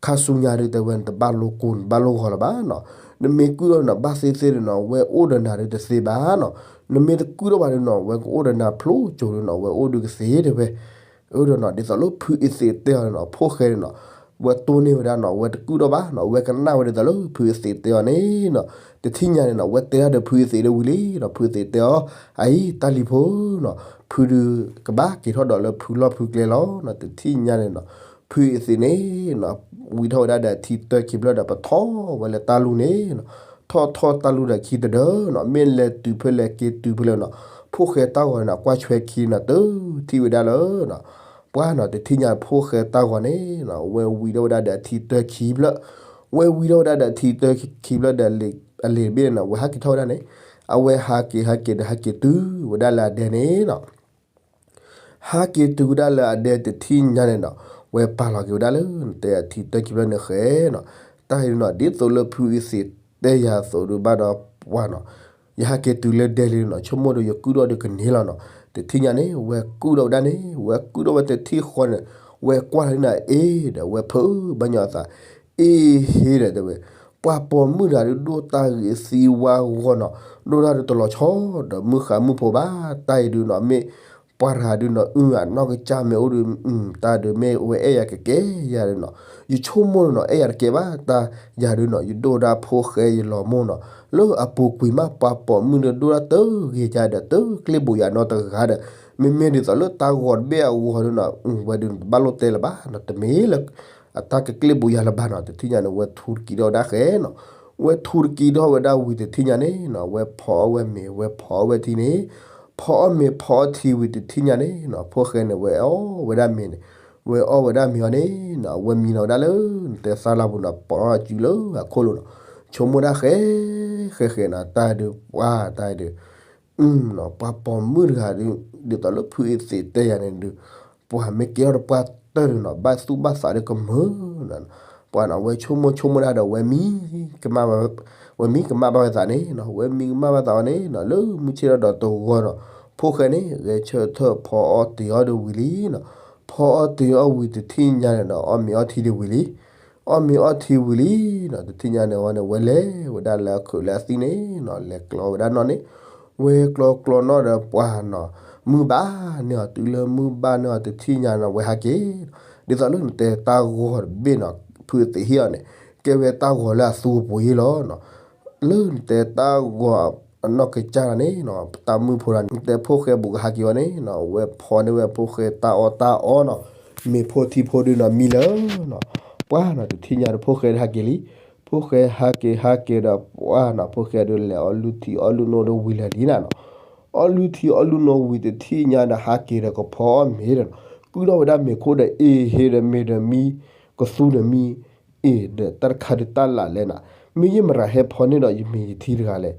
ခါဆူညါဒုးတဲဝဲ နတဘၣ်လိကိၢ် နတဘၣ်လိဂီၤလၢၤဘၣ်နီၤ. နမ့ၢ်ကုၣ်ထီၣ်နီၤ ဘၣ်သ့ၣ်သ့ၣ်ဒုးနီၤ ဝဲအိၣ်ဒီးနၤဒုးတသ့ဘၣ်နီၤ. နမ့ၢ်တကုၣ်ထီၣ်ဘၣ်ဒုးနီၤ ဝဲကအိၣ်ဒီးနၤဖျိကၠိဒုးနီၤ ဝဲအိၣ်ဒုးကသ့တဲဝဲ အၢဒီးနီၤ ဒ်သိးလၢဖုအသ့ၣ်တဲအီၤနီၤ ဖိၣ်ဃဲန့ၣ်နီၤ ဝဲတိၢ်န့ၢ်ဝဲဒၣ်နီၤ ဝဲတကုၣ်ထီၣ်ဘၣ်နီၤ ဝဲကနၣ်ဝဲဒ်သိးလၢဖုအသ့ၣ်တဲအီၤန့ၣ်နီၤ. တထံၣ်ညါန့ၣ်နီၤ ဝဲတဲဒၣ်ဒီးဖုအသ့ၣ်ဒၣ်ဝံၤလံနီၤ ဖုအသ့ၣ်တဲအီၤ အအံၤတၢ်လံၤဖိနီၤ ဖုဒုးကဘၣ်က့ၤထီၣ်ဒီးလၢဖုလီၢ်ဖုကျဲလီၤနီၤ. တထံၣ်ညါန့ၣ်နီၤ ဖုအသ့ၣ်န့ၣ်နီၤ ဝံထီၣ်ဝဲဒၣ်ဒီးအထံတၢခံဖျၢၣ်ဒီးပထီၣ်ဝဲလၢတၢ်လူၢ်န့ၣ်နီၤ ထီၣ်ထီၣ်တၢ်လူၢ်ဒီးခံတဒၢနီၤ မ့ၢ်လဲၤတုၤဖဲလဲၣ်က့ၤတုၤဖဲလဲၣ်နီၤ ဖိၣ်ဃဲတၢ်ဂီၤန့ၣ်နီၤ ကွၢ်ဆွဲခံနီၤ တထံၣ်ဝဲဒၣ်လၢနီၤ ပှၢ်နီၤ တထံၣ်ညါဖိၣ်ဃဲတၢ်ဂီၤန့ၣ်နီၤ ဝဲဝံထီၣ်ဝဲဒၣ်ဒီးအထံတၢခံဖျၢၣ် ဝဲဝံထီၣ်ဝဲဒၣ်ဒီးအထံတၢခံဖျၢၣ်ဒီး အလံာ်တဘ့ၣ်န့ၣ်နီၤ ဝဲဟးက့ၤထီၣ်ဝဲဒၣ်န့ၣ် အဝဲဟးက့ၤဟးက့ၤဒီးဟးက့ၤတုၤဝဲဒၣ်လၢအဒဲန့ၣ်နီၤ ဟးက့ၤတုၤဝဲဒၣ်လၢအဒဲတထံၣ်ညါန့ၣ်နီၤ ဝဲပာ်လီၤက့ၤဝဲဒၣ်လၢ နတဲအထံတၢခံဖျၢၣ်န့ၣ်ဃဲနီၤ တၢ်အံၤဒုးနီၤ ဒ်သိးလၢဖုအသ့ၣ်တဲယၤအသိးဒုးဘၣ်ဒီးပှၢ်နီၤ ယဟးက့ၤတုၤလၢဒဲလံနီၤ ဆိကမိၣ်ဒီးယကုၣ်ထီၣ်ဒီးကန့ၢ်လီၤနီၤ. တထံၣ်ညါန့ၣ် ဝဲကုၣ်ထီၣ်ဝဲဒၣ်န့ၣ် ဝဲကုၣ်ထီၣ်ဝဲတထံၣ်ဃီန့ၣ် ဝဲကွၢ်လီၤန့ၣ် အ့ဒီးဝဲဖုးဘၣ်ညီအသး အ့ဟ့ဒီးတဲဝဲ ပှၤပိာ်မုၣ်တဂၤဒုးဒိၣ်တၢ်ဂ့ၤသံဝါဂီၢ်နီၤ ဒိၣ်တၢ်ဒုးတလီၤဆီဒီးမုၢ်ဃါမုၢ်ဖိဘၣ် တၢ်အံၤဒုးနီၤ မ့ၢ်ပှၤတဂၤဒုးနီၤ အုၣ်အနီၢ်ကစၢ်မ့ၢ်အိၣ်ဒုး တၢ်ဒုးမ့ၢ်ဝဲအဲၣ်ယၤကကဲယၤဒုးနီၤ ယဆိကမိၣ်နီၤ အဲၣ်ယၤတကဲဘၣ် တၢ်ယၤဒုးနီၤ ယဒိၣ်ဒၣ်ဖိၣ်ဃဲယလီၤမိၢ်နီၤ လၢအပူၤကွံာ်မးပှၤပိာ်မုၣ်ဒုးဒိၣ်တၢ်တဂ့ၤယၤဒီး တကျ့ဘိးယၤနီတဂၤဒီး မ့မ့ၢ်ဒ်သိးလၢတၢ်ဂီၤတဘ့ၣ်အဂီၢ်ဒုးနီၤ ဝဲဒုးတဘၣ်လိၣ်တဲလၢၤဘၣ်နီၤ တမ့ၢ်လၢ အတၢ်ကကျ့ဘိးယၤလၢၤဘၣ်နီၤ တထံၣ်ညါန့ၣ် ဝဲထူတကံထီၣ်ဝဲဒၣ်ဃဲနီၤ ဝဲထူတကံထီၣ်ဝဲဒၣ်ဝံၤတထံၣ်ညါန့ၣ်နီၤ ဝဲဖီအီၣ်ဝဲမ့ၤ ဝဲဖီအီၣ်ဝဲထံန့ၣ် ဖီအီၣ်မ့ၤဖီအီၣ်ထံဝံၤတထံၣ်ညါန့ၣ်နီၤ ဖိၣ်ဃဲန့ၣ် ဝဲအီၣ်ဝဲဒၣ်မ့ၤန့ၣ် ဝဲအီၣ်ဝဲဒၣ်မ့ၤအီၤန့ၣ်နီၤ ဝဲမံနီၤဝဲဒၣ်လၢ နတဲသးလၢပူၤနီၤ ပိာ်အီၣ်စုလၢအခိၣ်လိၤနီၤ ဆိကမိၣ်ဒၣ်ဃဲ ဃဲဃဲနီၤ တၢ်ဒုးပှၢ် တၢ်ဒုး အုနီၤ ပှၤပိာ်မုၣ်တဂၤဒုး ဒ်သိးလၢဖုအသ့ၣ်တဲယၤန့ၣ်ဒုး ပှၤမ့ၢ်ကဲထီၣ်တပှၢ်တၢၢ်ဒုးနီၤ ဘၣ်သူၣ်ဘၣ်သးဒုးကမုာ်နီၤ ပှၤနီၤဝဲဆိကမိၣ်ဆိကမိၣ်ဒၣ်ဒီး ဝဲမံကမၣ်ဘၣ်ဝဲသးန့ၣ်နီၤ ဝဲမံကမၣ်ဘၣ်သးအီၤန့ၣ်နီၤ လၢမုၢ်ဆ့ၣ်ထီၣ်ဒီးတဂီၤနီၤ ဖိၣ်ဃဲန့ၣ် ဂဲၤဆၢထၢၣ်ဖီအီၣ်တ့ၤအီၣ်ဒုးဝံၤလံနီၤ ဖီအီၣ်တ့ၤအီၣ်ဝံၤတထံၣ်ညါန့ၣ်နီၤ အီၣ်မ့ၤအီၣ်ထံဒုးဝံၤလံ အီၣ်မ့ၤအီၣ်ထံဝံၤလံနီၤ တထံၣ်ညါန့ၣ်ဝဲန့ၣ် ဝဲလဲၤဝဲဒၣ်လၢအခုးလၢအသံန့ၣ်နီၤ လဲၤကျီဝဲဒၣ်နီၣ်န့ၣ် ဝဲကျီကျီနီၣ်ဒီးပှၢ်နီၤ မုၢ်ဘၣ်န့ၢ်အီၤ တုၤလၢမုၢ်ဘၣ်န့ၢ်အီၤတထံၣ်ညါနီၤ ဝဲဟးက့ၤ ဒ်သိးလၢနတဲတၢ်ဂီၤတဘ့ၣ်နီၤ ဖုအသ့ၣ်ဟ့ၣ်အီၤန့ၣ် ကဲဝဲတၢ်ဂီၤလၢအသူအပူၤယ့ၢ်လီၤနီၤ လၢနတဲတၢ်ဂီၤအနီၢ်ကစၢ်န့ၣ်နီၤ တၢ်မုၢ်ဖိဒီး နတဲဖိၣ်ဃဲဘူးကဟးက့ၤဝဲန့ၣ်နီၤ ဝဲဖီန့ၢ်ဝဲဖိၣ်ဃဲတၢ်အီၣ်တၢ်အီနီၤ မ့ၤဖိထံဖိဒုးနီၤမံလၢနီၤ ပှၢ်နီၤ တထံၣ်ညါဒီးဖိၣ်ဃဲဟးက့ၤလံ ဖိၣ်ဃဲဟးက့ၤဟးက့ၤဒီးပှၢ်နီၤ ဖိၣ်ဃဲဒုးလဲၤအီၣ်လုၢ်ထံအီၣ်လုၢ်နိဒီးဝံၤလၢာ်လံနၤနီၤ အီၣ်လုၢ်ထံအီၣ်လုၢ်နိဝံၤတထံၣ်ညါဒီးဟးက့ၤဒီးကဖီအီၣ်မ့ၤဒီးနီၤ ကုၢ်ထီၣ်ဝဲဒၣ်မ့ၤခိၣ်ဒီးအ့ဟ့ဒီးမ့ၤဒီးမံ ကသူဒီးမံ အ့ၣ်ဒီးတၢ်တခါဒုးတၢ်လၢ်လဲၣ်နၤ မ့ၢ်ယမတၤဟဲဖီန့ၢ်ဒီးယမ့ၤယထံတဂၤလဲၣ်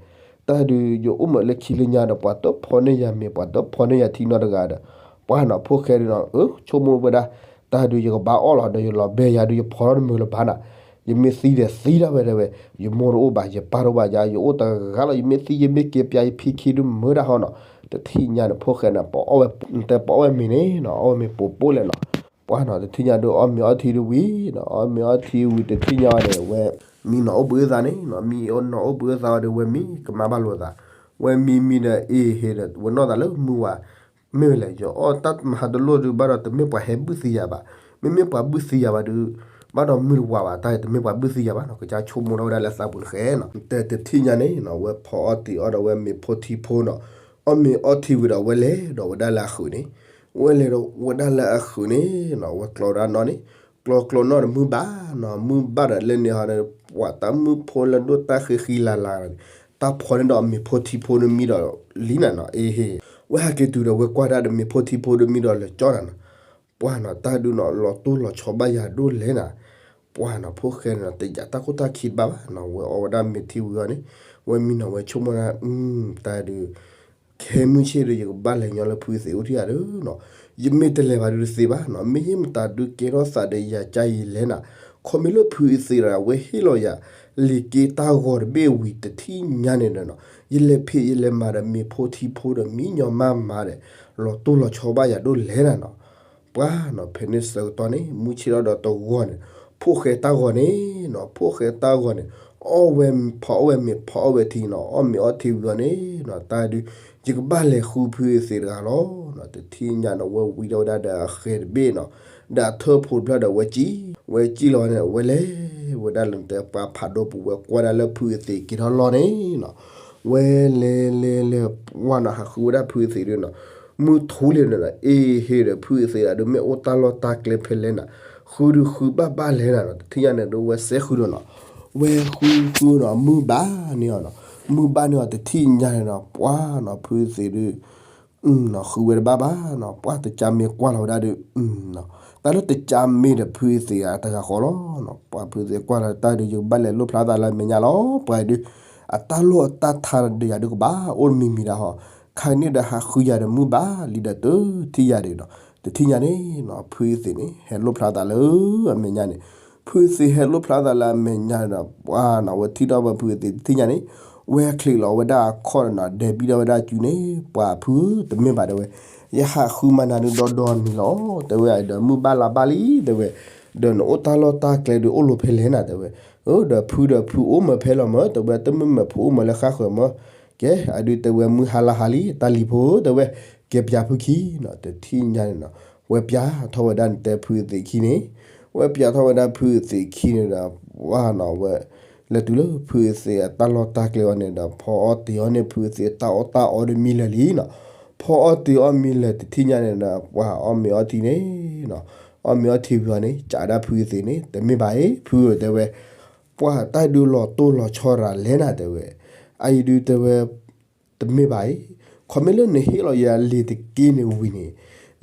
တၢ်ဒုးယအိၣ်မးလၢခံလၢညါဒီး ပှၤတဖီန့ၢ်ယၤမ့ၤ ပှၤတဖီန့ၢ်ယၤထံနီတဂၤဒီး ပှၢ်နီၤဖိၣ်ဃဲဒုးနီၤ အၢ ဆိကမိၣ်ဝဲဒၣ် တၢ်ဒုးယကဘၣ်အီၣ်လီၤဒီးယလီၤဘဲယၤဒုးယဖီထီၣ်တမုာ်လၢၤဘၣ်နၤ ယမ့ၢ်သံဒီးသံဒၣ်ဝဲဒၣ်ဝဲ ယမိၢ်တအိၣ်ဘၣ် ယပၢ်တအိၣ်ဘၣ်ယၤ ယအိၣ်တဂၤလီၤ ယမ့ၢ်သံယမ့ၢ်က့ၤပျးယဖံခံဒုးမုာ်ဒၣ်ဟီနီၤ တထံၣ်ညါန့ၣ် ဖိၣ်ဃဲန့ၣ် ပအီၣ်ဝဲ နတဲပအီၣ်ဝဲမ့ၤန့ၣ်နီၤ အီၣ်ဝဲမ့ၤပိာ်ပိာ်လဲၣ်နီၤ ပှၢ်နီၤ တထံၣ်ညါဒုးအီၣ်မ့ၤအီထံဒုးဝံၤနီၤ အီၣ်မ့ၤအီထံဝံၤတထံၣ်ညါအီၤန့ၣ် ဝဲ မံနီၤအိၣ်ဘှံးအသးန့ၣ်နီၤ မံနီၤအိၣ်ဘှံးအသးအီၤဒီး ဝဲမံကမၣ်ဘၣ်လိာ်သး ဝဲမံမံဒီးအ့ဟ့ဒီး ဝဲနီၢ်သးလၢမုၢ်ဝါ မ့ၢ်ဝဲလဲၣ် ယအီၣ်တၢ်မဟါတလိၣ်ဒုး ဘၣ်ဒီးတမ့ၢ်ပှၤဟဲဘုၣ်သံယၤဘၣ် မ့မ့ၢ်ပှၤဘုၣ်သံယၤဘၣ်ဒုး ဘၣ်ဒီးမုၢ်တဝါဘၣ် တၢ်တမ့ၢ်ပှၤဘုၣ်သံယၤဘၣ်နီၤ ကစၢ်ဆိကမိၣ်ထီၣ်ဝဲဒၣ်လၢသးပူၤန့ၣ်ဃဲနီၤ တထံၣ်ညါန့ၣ်နီၤ ဝဲဖီအီၣ်တ့ၤအီၣ်ဒီးဝဲမ့ၤဖိထံဖိနီၤ အီၣ်မ့ၤအီထံဝံၤဒီးဝဲလဲၤဒီးဝဲဒၣ်လၢအဃုာ်န့ၣ် ဝဲလဲၤဒီးဝဲဒၣ်လၢအဃုာ်န့ၣ်နီၤ ဝဲကျီဝဲဒၣ်နီၣ်န့ၣ် ကျီကျီနီၣ်ဒီးမုၢ်ဘၣ်နီၤ မုၢ်ဘၣ်ဒီးလၢန့ၣ်ဟီဒီး ပှၤတၢ်မုၢ်ဖိလၢဒိၣ်တၢ်ဃံဃံလၤလၤန့ၣ် တၢ်ဖီန့ၢ်ဒီးမ့ၤဖိထံဖိဒုးမံဒီးလံနၤနီၤ အ့ဟ့ ဝဲဟဲက့ၤတုၤဒီးဝဲကွၢ်ဒၣ်ဒီးမ့ၤဖိထံဖိဒုးမံဒီး လဲၤကၠီနၤနီၤ ပှၢ်နီၤ တၢ်ဒုးနီၤ လီၤတိၢ်လီၤဆီဘၣ်ယၤဒိၣ်လဲၣ်နၤ ပှၢ်နီၤ ဖိၣ်ဃဲန့ၣ်နီၤ တယာ်တၢ်ခိၣ်တၢ်ခံတဘၣ်ဘၣ်နီၤ ဝဲအီၣ်ဝဲဒၣ်မ့ၤထံဝံၤအီၤန့ၣ် ဝဲမံနီၤ ဝဲဆိကမိၣ်ဒၣ် တၢ်ဒုး ခဲမုၢ်ဆ့ၣ်ဒီး ယကဘၣ်လဲၤညီလၢဖုအသ့ၣ်အိၣ်ထံၣ်ဧါဒုးနီၤ ယမ့ၢ်တလဲၤဘၣ်ဒုးတသ့ဘၣ်နီၤ မ့ၢ်ယမတၤဒုးကဲထီၣ်သးဒီးယၤကါယံၤလဲၣ်နၤ ခီမ့ၢ်လၢဖုအသ့ၣ်ဒီး ဝဲဟ့ၣ်လီၤယၤ လံာ်က့တၢ်ဂီၤတဘ့ၣ်ဝံၤတထံၣ်ညါန့ၣ်ဒီးနီၤ ယလဲၤဖံးယလဲၤမၤဒီးမ့ၤဖိထံဖိဒီးမံညီမါမၤဒီး လီၤတိၢ်လီၤဆီဘၣ်ယၤဒိၣ်လဲၣ်နၤနီၤ ပှၤနီၤ ဖဲန့ၣ်ဆၢကတီၢ်န့ၣ် မုၢ်ဆ့ၣ်ထီၣ်ဒီးတဂီၤန့ၣ် ဖိၣ်ဃဲတၢ်ဂီၤန့ၣ်နီၤ ဖိၣ်ဃဲတၢ်ဂီၤန့ၣ် အီၣ်ဝဲ ဖီအီၣ်ဝဲမ့ၤ ဖီအီၣ်ဝဲထံနီၤ အီၣ်မ့ၤအီထံဝံၤအီၤန့ၣ်နီၤ တၢ်ဒုး ယကဘၣ်လဲၤဃုဖုအသံးတဂၤလီၤနီၤ တထံၣ်ညါနီၤ ဝဲဝံထီၣ်ဝဲဒၣ်ဒီးအဃဲၤတဘ့ၣ်နီၤ ဒီးအထၢၣ်ဖိတဖျၢၣ်ဒီးဝဲစံၣ် ဝဲစံၣ်လီၤဝဲန့ၣ် ဝဲလဲၤဝဲဒၣ်လၢနတဲပှၤဖးဒိၣ်ပူၤ ဝဲကွၢ်ဒၣ်လၢဖုအသံးက့ၤထီၣ်လီၢ်န့ၣ်နီၤ ဝဲလဲၤလဲၤလဲၤ ပှၤနီၤ ဟးဃုဝဲဒၣ်ဖုအသံးဒုးနီၤ မုၢ်ထူလံနီၤ အ့ဟ့ဒီးဖုအသံးဒုး မ့ၢ်အိၣ်တၢ်လီၢ်တၢ်ကျဲဖဲလဲၣ်နၤ ဃုဒုးဃုဘၣ်ဘၣ်လဲၣ်နၤနီၤ တထံၣ်ညါန့ၣ်ဒုး ဝဲစဲဃုဒီးနီၤ ဝဲဃုဃုနီၤ မုၢ်ဘၣ်န့ၢ်အီၤနီၤ မုၢ်ဘၣ်န့ၢ်အီၤ တထံၣ်ညါန့ၣ်နီၤ ပှၤနီၤ ဖုအသံးဒုး နီၤ ဃုဝဲတဘၣ်ဘၣ်နီၤ ပှၤတကၠါမ့ၢ်ကွၢ်လီၤဝဲဒၣ်ဒီး တၢ်လၢတကၠါမ့ၢ်ဒီးဖုအသံးအတဂၤဃီလီၤနီၤ ပှၤဖုအသံးကွၢ်လီၤတၢ်ဒုး ယကဘၣ်လဲၤလိၣ်ဖျါသးလၢအမဲာ်ညါလီၤ ပှၤအံၤဒုး အတၢ်လိၣ်အတၢ်ထါဒီးယၤဒုးကဘၣ်အိၣ်တမံၤမံၤဒၣ်ဟီ ခါန့ၣ်ဒီးဟးဃုယၤဒီးမုၢ်ဘၣ်လံဒီးတထံၣ်ယၤဒုးနီၤ တထံၣ်ညါန့ၣ်နီၤ ဖုအသံးန့ၣ် ဟဲလိၣ်ဖျါသးလၢအမဲာ်ညါန့ၣ် ဖုအသံးဟဲလိၣ်ဖျါသးလၢအမဲာ်ညါန့ၣ်ဒီး ပှၤနီၤ ဝဲထံၣ်ထီၣ်ဝဲဖုအသံး တထံၣ်ညါန့ၣ် ဝဲချံးလီၤဝဲဒၣ်အခီၣ်ဒီးနီၤ ဒဲးဘံၣ်ထီၣ်ဝဲဒၣ်စုန့ၣ် ပှၤဖုဧၢ တမ့ၢ်ဘၣ်တဲဝဲ ယဟးဃုမၤနၤဒုးဒီဒီနံၤလီၤ တဲဝဲ ဒီးမုၢ်ဘၣ်လါဘၣ်လံ တဲဝဲ ဒီးနအိၣ်တၢ်လီၢ်တၢ်ကျဲဒုးအိၣ်လီၤဖဲလဲၣ်နၤ တဲဝဲ ဒီးဖုဒီးဖုအိၣ်မၢဖဲလီၤမၢ တဲဝဲ တမ့ၢ်မၢဖုအိၣ်မၢလၢဃၣ်ဃၢၤမၢ ကဲ အဒုးတဲဝဲမုၢ်ဟါလါဟါလံ တၢ်လံၤဖိ တဲဝဲ ကဲပၠးဖုခံနီၤ တထံၣ်ညါန့ၣ်နီၤ ဝဲပၠးထီၣ်ဝဲဒၣ်နတဲဖုအသံးခံန့ၣ် ဝဲပၠးထီၣ်ဝဲဒၣ်ဖုအသံးခံန့ၣ်ဒီး ပှၤနီၤ ဝဲ လဲၤတုၤလၢဖုအသံးအတၢ်လီၢ်တၢ်ကျဲအီၤန့ၣ်ဒီး ဖီအီၣ်တ့ၤအီၣ်န့ၢ်ဖုအသံးအတၢ်အီၣ်တၢ်အီဒီးမံလၢာ်လံနီၤ ဖီအီၣ်တ့ၤအီၣ်မံလၢာ် တထံၣ်ညါန့ၣ်ဒီး ပှၤအီၣ်မ့ၤအီထံန့ၣ်နီၤ အီၣ်မ့ၤအီထံဝံၤအီၤန့ၣ် ကးဒၣ်ဖုအသံးန့ၣ် တမ့ၢ်ဘၣ်အံၤ ဖုဧၢ တဲဝဲ ပှၤတၢ်ဒုးလီၤတိၢ်လီၤဆီရၤလဲၣ်နၤ တဲဝဲ အအံၤဒုးတဲဝဲ တမ့ၢ်ဘၣ်အံၤ ခီမ့ၢ်လၢနဟ့ၣ်လီၤယၤလံာ်တက့ၢ်န့ၣ်ဝံၤန့ၣ်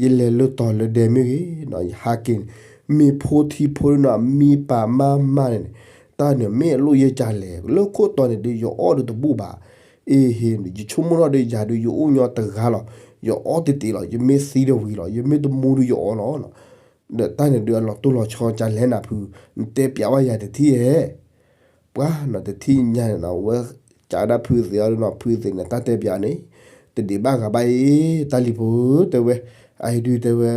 ယလဲၤလၢတီၤလၢဒဲမ့ၢ်ဂ့ၤနီၤ ယဟးက့ၤန့ၣ် မ့ၤဖိထံဖိဒုးနီၤ မံပာ်မၢ်မၢ်န့ၣ်န့ၣ် တၢ်န့ၣ်မ့ၢ်အလိၣ်ယဲၢ်ကလဲၣ် လၢခိၣ်တီန့ၣ်ဒုးယအီၣ်ဒုးတဘူၣ်ဘၣ် အ့ဟ့ ယဆိကမိၣ်ထီၣ်ဒီးယၤဒုးယအိၣ်ညီတဂၤလီၤ ယအီၣ်တ့ၢ်တ့ၢ်လီၤ ယမ့ၢ်သံဒီးဝံၤလီၤ ယမ့ၢ်တမူဒုးယအီၣ်လီၤ ဒီးတၢ်န့ၣ်ဒုးအလီၤတိၢ်လီၤဆီကလဲၣ်နၤဖု နတဲပၠးဝဲယၤတထံၣ်ဧဲ ပှၤနီၤ တထံၣ်ညါန့ၣ်နီၤ ဝဲကးဒၣ်ဖုသံးအီၤဒုးနီၤ ဖုသံးန့ၣ် တၢ်တဲပၠးန့ၣ် တဒံးဘၣ်ဂၤဘၣ်အံၤ တၢ်လံၤဖိဧၢ တဲဝဲ အအံၤဒုးတဲဝဲ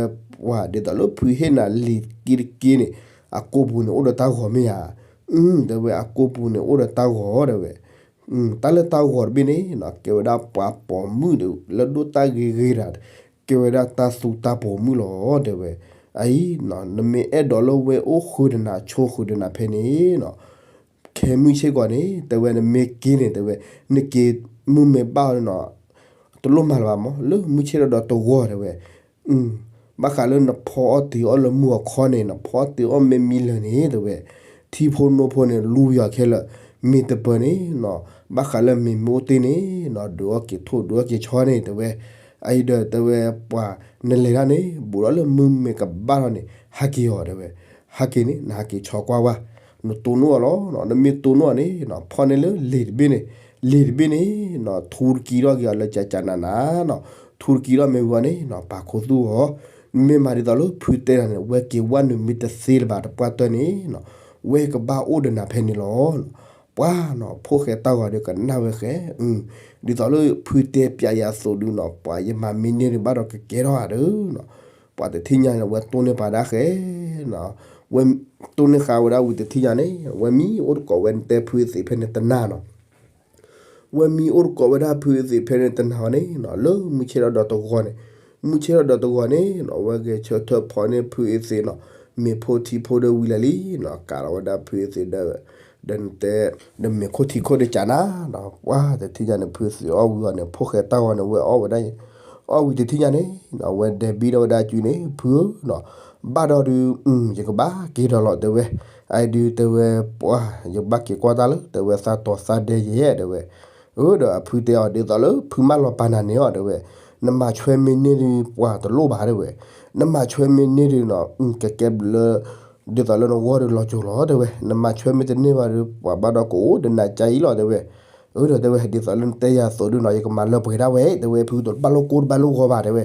ပှၤဒ်သိးလၢဖုဟ့ၣ်နၤလံာ်တက့ၢ်တက့ၢ်န့ၣ် အကိာ်ပူၤန့ၣ်အိၣ်ဒီးတၢ်ဂီၤမ့ၢ်ဧါ တဲဝဲ အကိာ်ပူၤန့ၣ်အိၣ်ဒီးတၢ်ဂီၤ တဲဝဲ တၢ်လၢတၢ်ဂီၤတဘ့ၣ်န့ၣ်နီၤ ကဲဝဲဒၣ်ပှၤပိာ်မုၣ်ဒီး လၢဒိၣ်တၢ်ဂ့ၤဂ့ၤတၢ် ကဲဝဲဒၣ်တၢ်သူတၢ်ပိာ်မုၣ်လီၤ တဲဝဲ အအံၤနီၤ နမ့ၢ်အဲၣ်ဒိးလၢဝဲအိၣ်ဃုာ်ဒီးနၤဆိဃုာ်ဒီးနၤဖဲန့ၣ်နီၤ ခဲမုၢ်ဆ့ၣ်ကီးန့ၣ် တဲဝဲ နမ့ၢ်က့ၤန့ၣ် တဲဝဲ နက့ၤမုၢ်မ့ၢ်ဘၣ်အီၤန့ၣ်နီၤ တလိၣ်မၤလၢၤဘၣ်မး လၢမုၢ်ဆ့ၣ်ထီၣ်ဒီးတဂီၤ တဲဝဲ ဘၣ်ဃးလၢနဖီအီၣ်တ့ၤအီၣ်လၢမုၢ်အခီန့ၣ်နီၤ ဖီအီၣ်တ့ၤအီၣ်မ့ၢ်မံလၢာ်န့ၣ် တဲဝဲ ထံဖိနိဖိန့ၣ် လူၤယွၤခဲလၢာ် မ့ၢ်တပၢၤန့ၣ်နီၤ ဘၣ်ဃးလၢမ့ၤမ့ၢ်အိၣ်တ့ၢ်န့ၣ်နီၤ ဒုးအီၣ်က့ၤထိၣ် ဒုးအီၣ်က့ၤဆီန့ၣ် တဲဝဲ အအံၤဒီးတဲဝဲ ပှၤနလဲၤတၢ်န့ၣ် ဘူးဒီးလၢမုၢ်မ့ၢ်ကဘၣ်ထီၣ်န့ၣ် ဟးက့ၤအီၤ တဲဝဲ ဟဲက့ၤန့ၣ် နဟးက့ၤဆီကွၢ်ဝဲ နတိၢ်နီၣ်အီၤလီၤ. နမ့ၢ်တိၢ်နီၣ်အီၤန့ၣ် ဖီၣ်န့ၢ်လၢလံာ်တဘ့ၣ်န့ၣ် လံာ်တဘ့ၣ်န့ၣ် ထူတကံထီၣ်က့ၤအီၤလၢကၠးကၠးနးနးနီၤ ထူတကံထီၣ်မ့ၢ်ဝံၤအီၤန့ၣ် ပာ်ခူသူၣ်အီၤ မ့ၢ်မၤဒ်သိးလၢဖုတဲနၤန့ၣ် ဝဲက့ၤဝဲနုာ်မ့ၢ်တသ့လၢၤဘၣ်တပှၢ်တၢၢ်န့ၣ် ဝဲကဘၣ်အိၣ်ဒီးနၤဖဲန့ၣ်လီၤ. ပှၤနီၤ ဖိၣ်ဃဲတၢ်ဂီၤဒီးကနၣ်ဝဲဃဲ ဒ်သိးလၢဖုတဲပၠးယၤအသိးဒုးနီၤ ပှၤယမၤမ့ၢ်န့ၢ်ဒုးဘၣ်ဒီးကကဲထီၣ်ဧါဒီးနီၤ ပှၤတထံၣ်ညါန့ၣ် ဝဲတိၢ်န့ၢ်ပာ်ဒၣ်ဃဲနီၤ ဝဲတိၢ်န့ၢ်ဃာ်ဝဲဒၣ်ဝံၤတထံၣ်ညါန့ၣ် ဝဲမံအိၣ်တကိးဝဲနတဲဖုသံးဖဲန့ၣ်တနၤနီၤ ဝဲမံအိၣ်တကိးဝဲဒၣ်ဖုသံးဖဲန့ၣ်တနၤအီၤန့ၣ်နီၤ လၢမုၢ်ဆ့ၣ်ထီၣ်ဒီးတဂီၤန့ၣ် မုၢ်ဆ့ၣ်ထီၣ်ဒီးတဂီၤန့ၣ်နီၤ ဝဲဂဲၤဆၢထၢၣ်ဖီန့ၢ်ဖုသံးနီၤ မ့ၤဖိထံဖိဒီးဝံၤလၢာ်လံနီၤ ကးလီၤဝဲဒၣ်ဖုသံးဒီး ဒီးနတဲ ဒီးမ့ၤခိၣ်ထံခိၣ်ဒီးကၠးနၤနီၤ ပှၤတထံၣ်ညါန့ၣ် ဖုသံးအီၣ်ဝံၤအီၤန့ၣ် ဖိၣ်ဃဲတၢ်ဂီၤန့ၣ် ဝဲအီၣ်ဝဲဒၣ် အီၣ်ဝံၤတထံၣ်ညါန့ၣ်နီၤ ဝဲဒဲးဘံထီၣ်ဝဲဒၣ်အစုန့ၣ် ဖုဧၢနီၤ ဘၣ်ဒီးဒုး ယကဘၣ်က့ၤဒီးလီၤတဲဝဲ အအံၤဒုးတဲဝဲ ပှၤ ယကဘၣ်က့ၤကွၢ်တၢ်လၢ တဲဝဲသးတီၤသးဒဲးယဲၢ်တဲဝဲ အၢ ဒီးအဖုတဲအီၤ ဒ်သိးလၢဖုမၢလီၤပာ်နၤန့ၣ်အီၤတဲဝဲ နမၤဆွဲမ့ၢ်န့ၢ်ဒုး ပှၤတလိၣ်ဘၣ်တဲဝဲ နမၤဆွဲမ့ၢ်န့ၢ်ဒုးနီၤ ကကဲဘျုးလၢ ဒ်သိးလၢနဂီၢ်ဒုးလီၤစိၤလီၤတဲဝဲ နမၤဆွဲမ့ၢ်တန့ၢ်ဘၣ်ဒုး ပှၤဘၣ်ဒီးကအိၣ်ဒီးနၤကါအံၤလီၤတဲဝဲ အၢ ဒီးတဲဝဲ ဒ်သိးလၢနတဲယၤအသိးဒုးနီၤ ယကမၤလၢပှဲၤဒၣ်ဝဲ တဲဝဲ ဖုတဘၣ်လိၣ်ကိၢ်တဘၣ်လိၣ်ဂီၤဘၣ်တဲဝဲ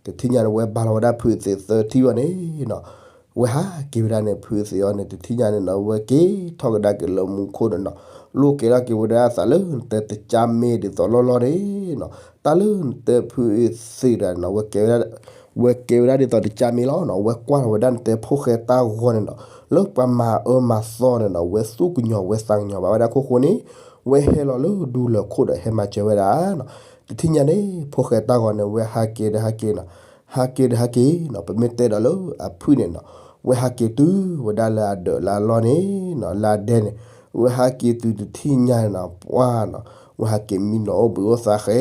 တထံၣ်ညါန့ၣ် ဝဲဘါလီၤဝဲဒၣ်ဖုသံးသၢထံၣ်ဝဲန့ၣ်နီၤ ဝဲဟးက့ၤဝဲဒၣ်န့ၣ် ဖုသံးအီၤန့ၣ် တထံၣ်ညါန့ၣ်နီၤ ဝဲက့ၤထီၣ်ကဒါက့ၤလၢမူခိၣ်န့ၣ်နီၤ လိၣ်ကဲထီၣ်က့ၤဝဲဒၣ်အသးလၢနတဲတကၠါမ့ၢ်ဒ်သိးလီၢ်လီၢ်န့ၣ်နီၤ တၢ်လၢနတဲဖုသံးဒၣ်နီၤ ဝဲကဲဝဲဒၣ် ဝဲကဲဝဲဒၣ်ဒ်သိးတကၢ်မ့ၢ်လီၤနီၤ, ဝဲကွၢ်ထီၣ်ဝဲဒၣ်နတဲဖိၣ်ဃဲတၢ်ဂီၤန့ၣ်နီၤ, လၢပှၤမၤအၢမၤသီန့ၣ်နီၤ, ဝဲသူၣ်ကညီၤဝဲသးကညီၤဘၣ်ဝဲဒၣ်ခိၣ်ဃိန့ၣ်, ဝဲဟဲလီၤလၢဒူလၢၢ်ခိၣ်ဒီးဟဲမၤစၢၤဝဲဒၣ်နီၤ. တထံၣ်ညါန့ၣ် ဖိၣ်ဃဲတၢ်ဂီၤန့ၣ် ဝဲဟးက့ၤဒီးဟးက့ၤနီၤ, ဟးက့ၤဒီးဟးက့ၤနီၤ, ပမ့ၢ်တဲဒီးလၢအဖုၣ်န့ၣ်နီၤ, ဝဲဟးက့ၤတုၤဝဲဒၣ်လၢအဒၢးလၢအလီၢ်န့ၣ်နီၤ, လၢအဒဲန့ၣ်, ဝဲဟးက့ၤတုၤတထံၣ်ညါန့ၣ်နီၤ, ပှၢ်နီၤ, ဝဲဟးက့ၤမံနီၤ အိၣ်ဘှံးအိၣ်သါဃဲ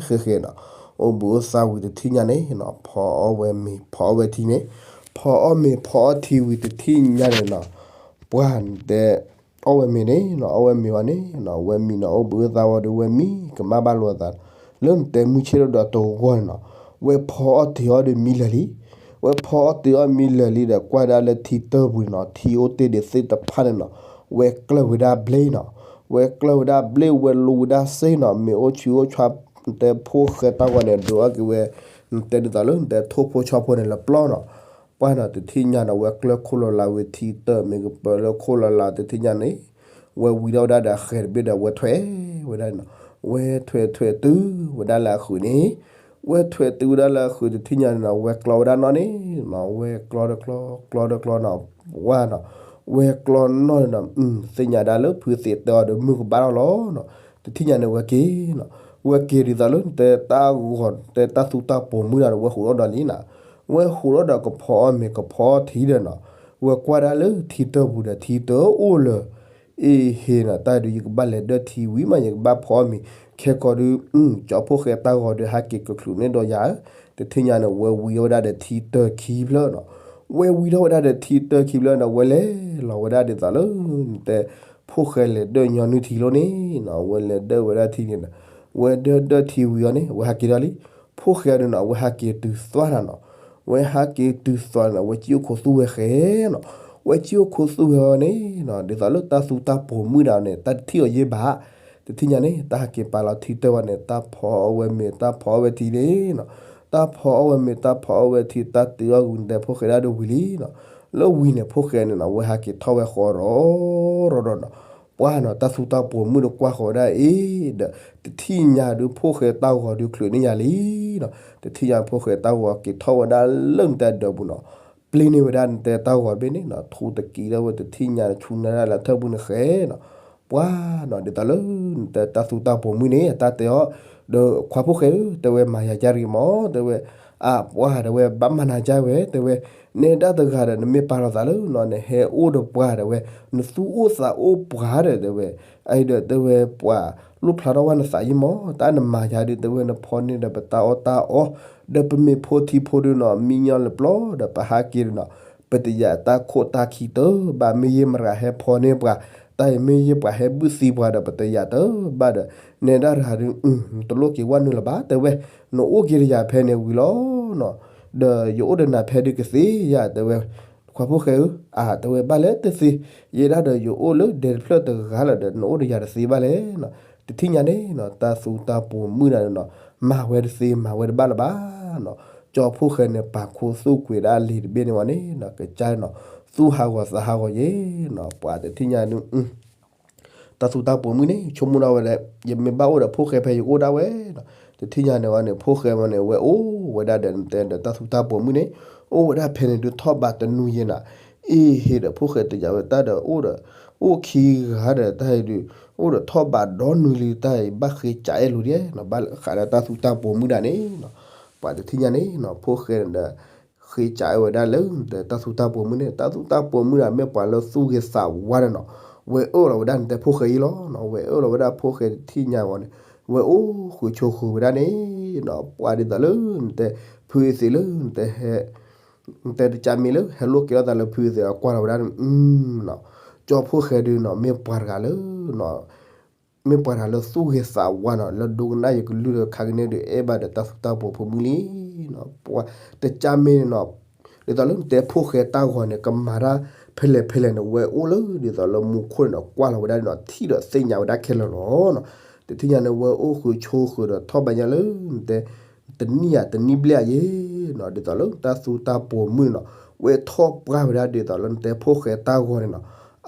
ဃဲဃဲနီၤ, အိၣ်ဘှံးအိၣ်သါဝံၤတထံၣ်ညါန့ၣ်နီၤ, ဖီအီၣ်ဝဲမ့ၤ ဖီအီၣ်ဝဲထံန့ၣ်, ဖီအီၣ်မ့ၤဖီအီၣ်ထံဝံၤတထံၣ်ညါန့ၣ်နီၤ, ပှၢ်တဲ အီၣ်ဝဲမ့ၤန့ၣ်နီၤ, အီၣ်ဝဲမ့ၤဝံၤန့ၣ်နီၤ, ဝဲမံနီၤ အိၣ်ဘှံးအိၣ်သါဝံၤဒီး ဝဲမံကမၣ်ဘၣ်လိာ်သး, လၢနတဲမုၢ်ဆ့ၣ်ထီၣ်ဒီးတဂီၢ်န့ၣ်နီၤ, ဝဲဖီအီၣ်တ့ၤအီၣ်ဒီးမံလၢာ်လံ, ဝဲဖီအီၣ်တ့ၤအီၣ်မံလၢာ်လံဒီး ကွၢ်ဒၣ်လၢထံတၢၢ်ပူၤန့ၣ်နီၤ, ထံအိၣ်တ့ၢ်ဒံးသ့ၣ်တဖၣ်န့ၣ်နီၤ, ဝဲကျၢၢ်ဝဲဒၣ်ဘျ့နီၤ, ဝဲကျၢၢ်ဝဲဒၣ်ဘျ့ ဝဲလူဝဲဒၣ်စ့နီၤ, မ့ၢ်အိၣ်ဆူးအိၣ်ချါ နတဲဖိၣ်ဃဲတၢ်ဂီၤန့ၣ် ဒုးအီၣ်က့ၤဝဲ, နတဲဒ်သိးလၢနတဲထိၣ်ဖိဆီဖိန့ၣ်လၢပျီနီၤ, ပှၢ်နီၤ တထံၣ်ညါနီၤ, ဝဲကျၢၢ်ခိၣ်လီၤလးဝံၤထံတၢၢ် မ့ၢ်ကပၢလၢခိၣ်လီၤလးတထံၣ်ညါန့ၣ်, ဝဲဝံၤထီၣ်ဝဲဒၣ်ဒီးဃဲၤတဘ့ၣ်ဒီး ဝဲထွဲဝဲဒၣ်နီၤ, ဝဲထွဲထွဲတုၤဝဲဒၣ်လၢအဃုာ်န့ၣ်, ဝဲထွဲတုၤဝဲဒၣ်လၢအဃုာ်တထံၣ်ညါန့ၣ်နီၤ, ဝဲကျီဝဲဒၣ်နီၣ်န့ၣ်နီၤ, ဝဲကျီတကျီ ကျီတကျီနီၤ, ဝဲနီၤ, ဝဲကျီနီၣ်န့ၣ်နီၤ, သ့ၣ်ညါဒၣ်လၢဖုသ့ၣ်တဲအီၤဒီးမုၢ်ကဘၣ်ထီၣ်လီၤနီၤ, တထံၣ်ညါန့ၣ်ဝဲက့ၤနီၤ, ဝဲက့ၤဒ်သိးလၢနတဲတၢ်ဂီၤ နတဲတၢ်သူတၢ်ပိာ်မုၣ်ဒီး ဝဲဟူးထီၣ်ဒီးလံနီၤ, ဝဲဟူးထီၣ်ဒီးကဖီအီၣ်မ့ၤကဖီအီၣ်ထံဒီးနီၤ, ဝဲကွၢ်ဒၣ်လၢထံတၢၢ်ပူၤဒီးထံတၢၢ်အိၣ်လၢ အ့ဟ့နီၤ, တၢ်ဒုးယကဘၣ်လဲၤဒၢထံဝံၤမး ယကဘၣ်ဖီအီၣ်မ့ၤ, ခဲကီးဒုး ကၠီဖိၣ်ဃဲတၢ်ဂီၤဒီးဟးက့ၤကချုးန့ၢ်ဒီးယၤ, တထံၣ်ညါန့ၣ် ဝဲဝံၤထီၣ်ဝဲဒၣ်ဒီးထံတၢၢ်ခံဖျၢၣ်နီၤ, ဝဲဝံၤထီၣ်ဝဲဒၣ်ဒီးထံတၢၢ်ခံဖျၢၣ်ဒီး ဝဲလဲၤလီၤဝဲဒၣ်ဒ်သိးလၢ နတဲ ဖိၣ်ဃဲလဲၤဒၢၣ်ညီနုၢ်ထံလီၤန့ၣ်နီၤ, ဝဲလဲၤဒၢၣ်ဝဲဒၣ်ထံန့ၣ်ဒီး, ဝဲဒၢၣ်ဒၢၣ်ထံဝံၤအီၤန့ၣ် ဝဲဟးက့ၤဒီးလံ, ဖိၣ်ဃဲဒုးနီၤ ဝဲဟးက့ၤတုၤသွါနၤနီၤ, ဝဲဟးက့ၤတုၤသွါန့ၣ် ဝဲစံၣ်အိၣ်ခိးသူၣ်ဝဲဃဲနီၤ, ဝဲစံၣ်အိၣ်ခိးသူၣ်ဝဲအီၤန့ၣ်နီၤ, ဒ်သိးလၢတၢ်သူတၢ်ပိာ်မုၣ်ဒၣ်န့ၣ် တၢ်တထံၣ်အီၤယ့ၢ်ဘၣ်, တထံၣ်ညါန့ၣ် တၢ်ဟးက့ၤပာ်လီၤထံတၢၢ်ဝဲန့ၣ် တၢ်ဖီအီၣ်ဝဲမ့ၤ တၢ်ဖီအီၣ်ဝဲထံန့ၣ်နီၤ, တၢ်ဖီအီၣ်ဝဲမ့ၤ တၢ်ဖီအီၣ်ဝဲထံ တၢ်တုၤအီၣ်ဝံၤနတဲဖိၣ်ဃဲဒၣ်ဒုးဝံၤလံနီၤ, လၢဝံၤန့ၣ် ဖိၣ်ဃဲန့ၣ်နီၤ ဝဲဟးက့ၤထီၣ်ဝဲဃီရီၤရီၤဒီးနီၤ, ပှၢ်နီၤ တၢ်သူတၢ်ပိာ်မုၣ်ဒီးကွၢ်ဃီၤဝဲဒၣ်အံၤဒီး တထံၣ်ညါဒုးဖိၣ်ဃဲတၢ်ဂီၤဒုးချုးန့ၢ်ယၤလံနီၤ, တထံၣ်ညါဖိၣ်ဃဲတၢ်ဂီၤက့ၤထီၣ်ဝဲဒၣ်လၢနတဲဒၢးပူၤနီၤ, ပျ့န့ၢ်ဝဲဒၣ်နတဲတၢ်ဂီၤတဘ့ၣ်န့ၣ်နီၤ, ထူတကံဒီးဝဲတထံၣ်ညါဆူနၤဒၣ်လၢထၢၣ်ပူၤန့ၣ်ဃဲနီၤ, ပှၢ်နီၤ ဒ်သိးလၢနတဲတၢ်သူတၢ်ပိာ်မုၣ်န့ၣ် အတၢ်တဲအီၤ, ဒီးခွါဖိၣ်ဃဲဧၢ တဲဝဲမၤယၤကၢ်တဂ့ၤမး တဲဝဲ, အါပှၢ်တဲဝဲ ဘၣ်မၤနၤကၢ်ဝဲ တဲဝဲ, နဲဒၣ်တဂၤဒီး နမ့ၢ်ပာ်လီၤသးလၢနီၤ နဟဲအိၣ်ဒီးပှၤတဲဝဲ, နသူၣ်အိၣ်သးအိၣ်ပှၤဒီးတဲဝဲ, အအံၤဒီးတဲဝဲပှၤလိၣ်ဖျါထီၣ်ဝဲနသးယံမး, တၢ်နမၤယၤဒုးတဲဝဲ နဖီန့ၢ်ဒီးပတၢ်အီၣ်တၢ်အီ, ဒီးပမ့ၢ်ဖိထံဖိဒုးနီၤ မံညီလၢပျီဒီးပဟးက့ၤဒုးနီၤ, ပတယာ်တၢ်ခိၣ်တၢ်ခံတဘၣ်, မ့ၢ်ယဲမတၤဟဲဖီန့ၢ်ပှၤ, တၢ်အံၤမ့ၢ်ယဲပှၤဟဲဘုၣ်သံပှၤဒီး ပတယာ်တဘၣ်ဒီး, နဲဒၣ်တဂၤဒုး နတလိၣ်က့ၤဝဲနုာ်လၢၤဘၣ် တဲဝဲ, နအိၣ်က့ၤတယာ်ဖဲန့ၣ်ဝံၤလီၤနီၤ, ဒီးယအိၣ်ဒီးနၤဖဲဒုးကသ့ဧါ တဲဝဲ, ခွါဖိၣ်ဃဲဧၢ, အါ တဲဝဲဘၣ်လဲၣ်တသ့, ယဲဒၣ်ဒီးယအိၣ်လၢဒဲတဖျၢၣ်တဂၤလီၤဒီး နအိၣ်ဒီးယၤတသ့ဘၣ်လဲၣ်နီၤ, တထံၣ်ညါန့ၣ်နီၤ တၢ်သူတၢ်ပိာ်မုၣ်ဒၣ်နီၤ, မၤဝဲတသ့မၤဝဲတဘၣ်လၢၤဘၣ်နီၤ, ကၠီဖိၣ်ဃဲန့ၣ် ပာ်ခူသူၣ်ကွံာ်ဒၣ်လံာ်တဘ့ၣ်န့ၣ်ဝဲန့ၣ်နီၤ, ကစၢ်နီၤ, သူၣ်ဟးဂီၤသးဟးဂီၤယဲနီၤ, ပှၤတထံၣ်ညါဒုး တၢ်သူတၢ်ပိာ်မုၣ်န့ၣ် ဆိကမိၣ်ဒၣ်ဝဲဒၣ်, ယမ့ၢ်ဘၣ်အိၣ်ဒီးဖိၣ်ဃဲဖဲယအိၣ်ဒၣ်ဝဲနီၤ, တထံၣ်ညါန့ၣ်ဝဲန့ၣ် ဖိၣ်ဃဲဝဲန့ၣ် ဝဲအိၣ်ဝဲဒၣ်ဒီးနတဲဒီးတၢ်သူတၢ်ပိာ်မုၣ်န့ၣ်, အိၣ်ဝဲဒၣ်ဖဲန့ၣ်ဒုးထီၣ်ဘးတနွံယဲနီၤ, အ့ဟ့ၣ်ဒီးဖိၣ်ဃဲတယာ်ဝဲတၢ်ဒီးအိၣ်ဒီး, အိၣ်ခံဂၤဒီးတၢ်အံၤဒုး, အိၣ်ဒီးထီၣ်ဘးဒီနွံလံတၢ်အံၤ ဘၣ်ဃ့စးအဲၣ်လိာ်ဒ်နီၤ, ဘၣ်ဃးဒီးတၢ်သူတၢ်ပိာ်မုၣ်ဒၣ်န့ၣ်နီၤ, ပှၤတထံၣ်ညါန့ၣ်နီၤ ဖိၣ်ဃဲန့ၣ်ဒီး ဃ့စးအဲၣ်ဝဲဒၣ်လၢနတဲတၢ်သူတၢ်ပိာ်မုၣ်န့ၣ်, တၢ်သူတၢ်ပိာ်မုၣ်ဒၣ်မ့ၢ်ပှၤလၢသူၣ်ဂ့ၤသးဝါန့ၣ်နီၤ, ဝဲအၢၣ်လီၤဝဲဒၣ်နတဲဖိၣ်ဃဲအံၤလီၤနီၤ, ဝဲအၢၣ်လီၤဝဲဒၣ်ဖိၣ်ဃဲတထံၣ်ညါဝဲန့ၣ်, ဝဲအိၣ်ဃုာ်ဆိးဃုာ်ဝဲဒၣ်န့ၣ်နီၤ, ပှၤဒ်သိးလၢနတဲ ဖုအသ့ၣ်လၢနတဲဟဲ နတဲတကးမ့ၢ်လၢ ဟဲလိၣ်ကဲထီၣ်သးလၢဖုအသ့ၣ်အကွၢ်လီၤဝဲဒၣ်န့ၣ်, ကၠီဖိၣ်ဃဲဒုးနီၤ မ့ၢ်ပှၤတဂၤလၢ မ့ၢ်ပှၤတဂၤလၢသူၣ်ဂ့ၤသးဝါနီၤ, လၢဒိကနၣ်ယကလုၢ်ဒီးခါကန့ၣ်ဒီး အဲၣ်ဘၣ်ဒီးတၢ်သူတၢ်ပိာ်ဖိမုၣ်လံနီၤ, ပှၤတကးမ့ၢ်န့ၣ်နီၤ, ဒ်သိးလၢနတဲဖိၣ်ဃဲတၢ်ဂီၤန့ၣ် ကမၤတၢ်ဖဲလဲၣ်ဖဲလဲၣ်န့ၣ် ဝဲအိၣ်လၢဒ်သိးလၢမူခိၣ်န့ၣ်နီၤ ကွၢ်လီၤဝဲဒၣ်န့ၣ်နီၤ, ထံၣ်ဒီးသ့ၣ်ညါဝဲဒၣ်ခဲလၢာ်လီၤနီၤ, တထံၣ်ညါန့ၣ် ဝဲအိၣ်ဃုာ်ဆိးဃုာ်ဒီးထီၣ်ဘးညါလၢနတဲ တနံၣ်ဧါ တနံၣ်ဘျဲၣ်ဧါယဲနီၤ, ဒ်သိးလၢတၢ်သူတၢ်ပိာ်မုၣ်န့ၣ်နီၤ, ဝဲထီၣ်ပှၢ်ဝဲဒၣ်ဒ်သိးလၢနတဲဖိၣ်ဃဲတၢ်ဂီၤန့ၣ်နီၤ,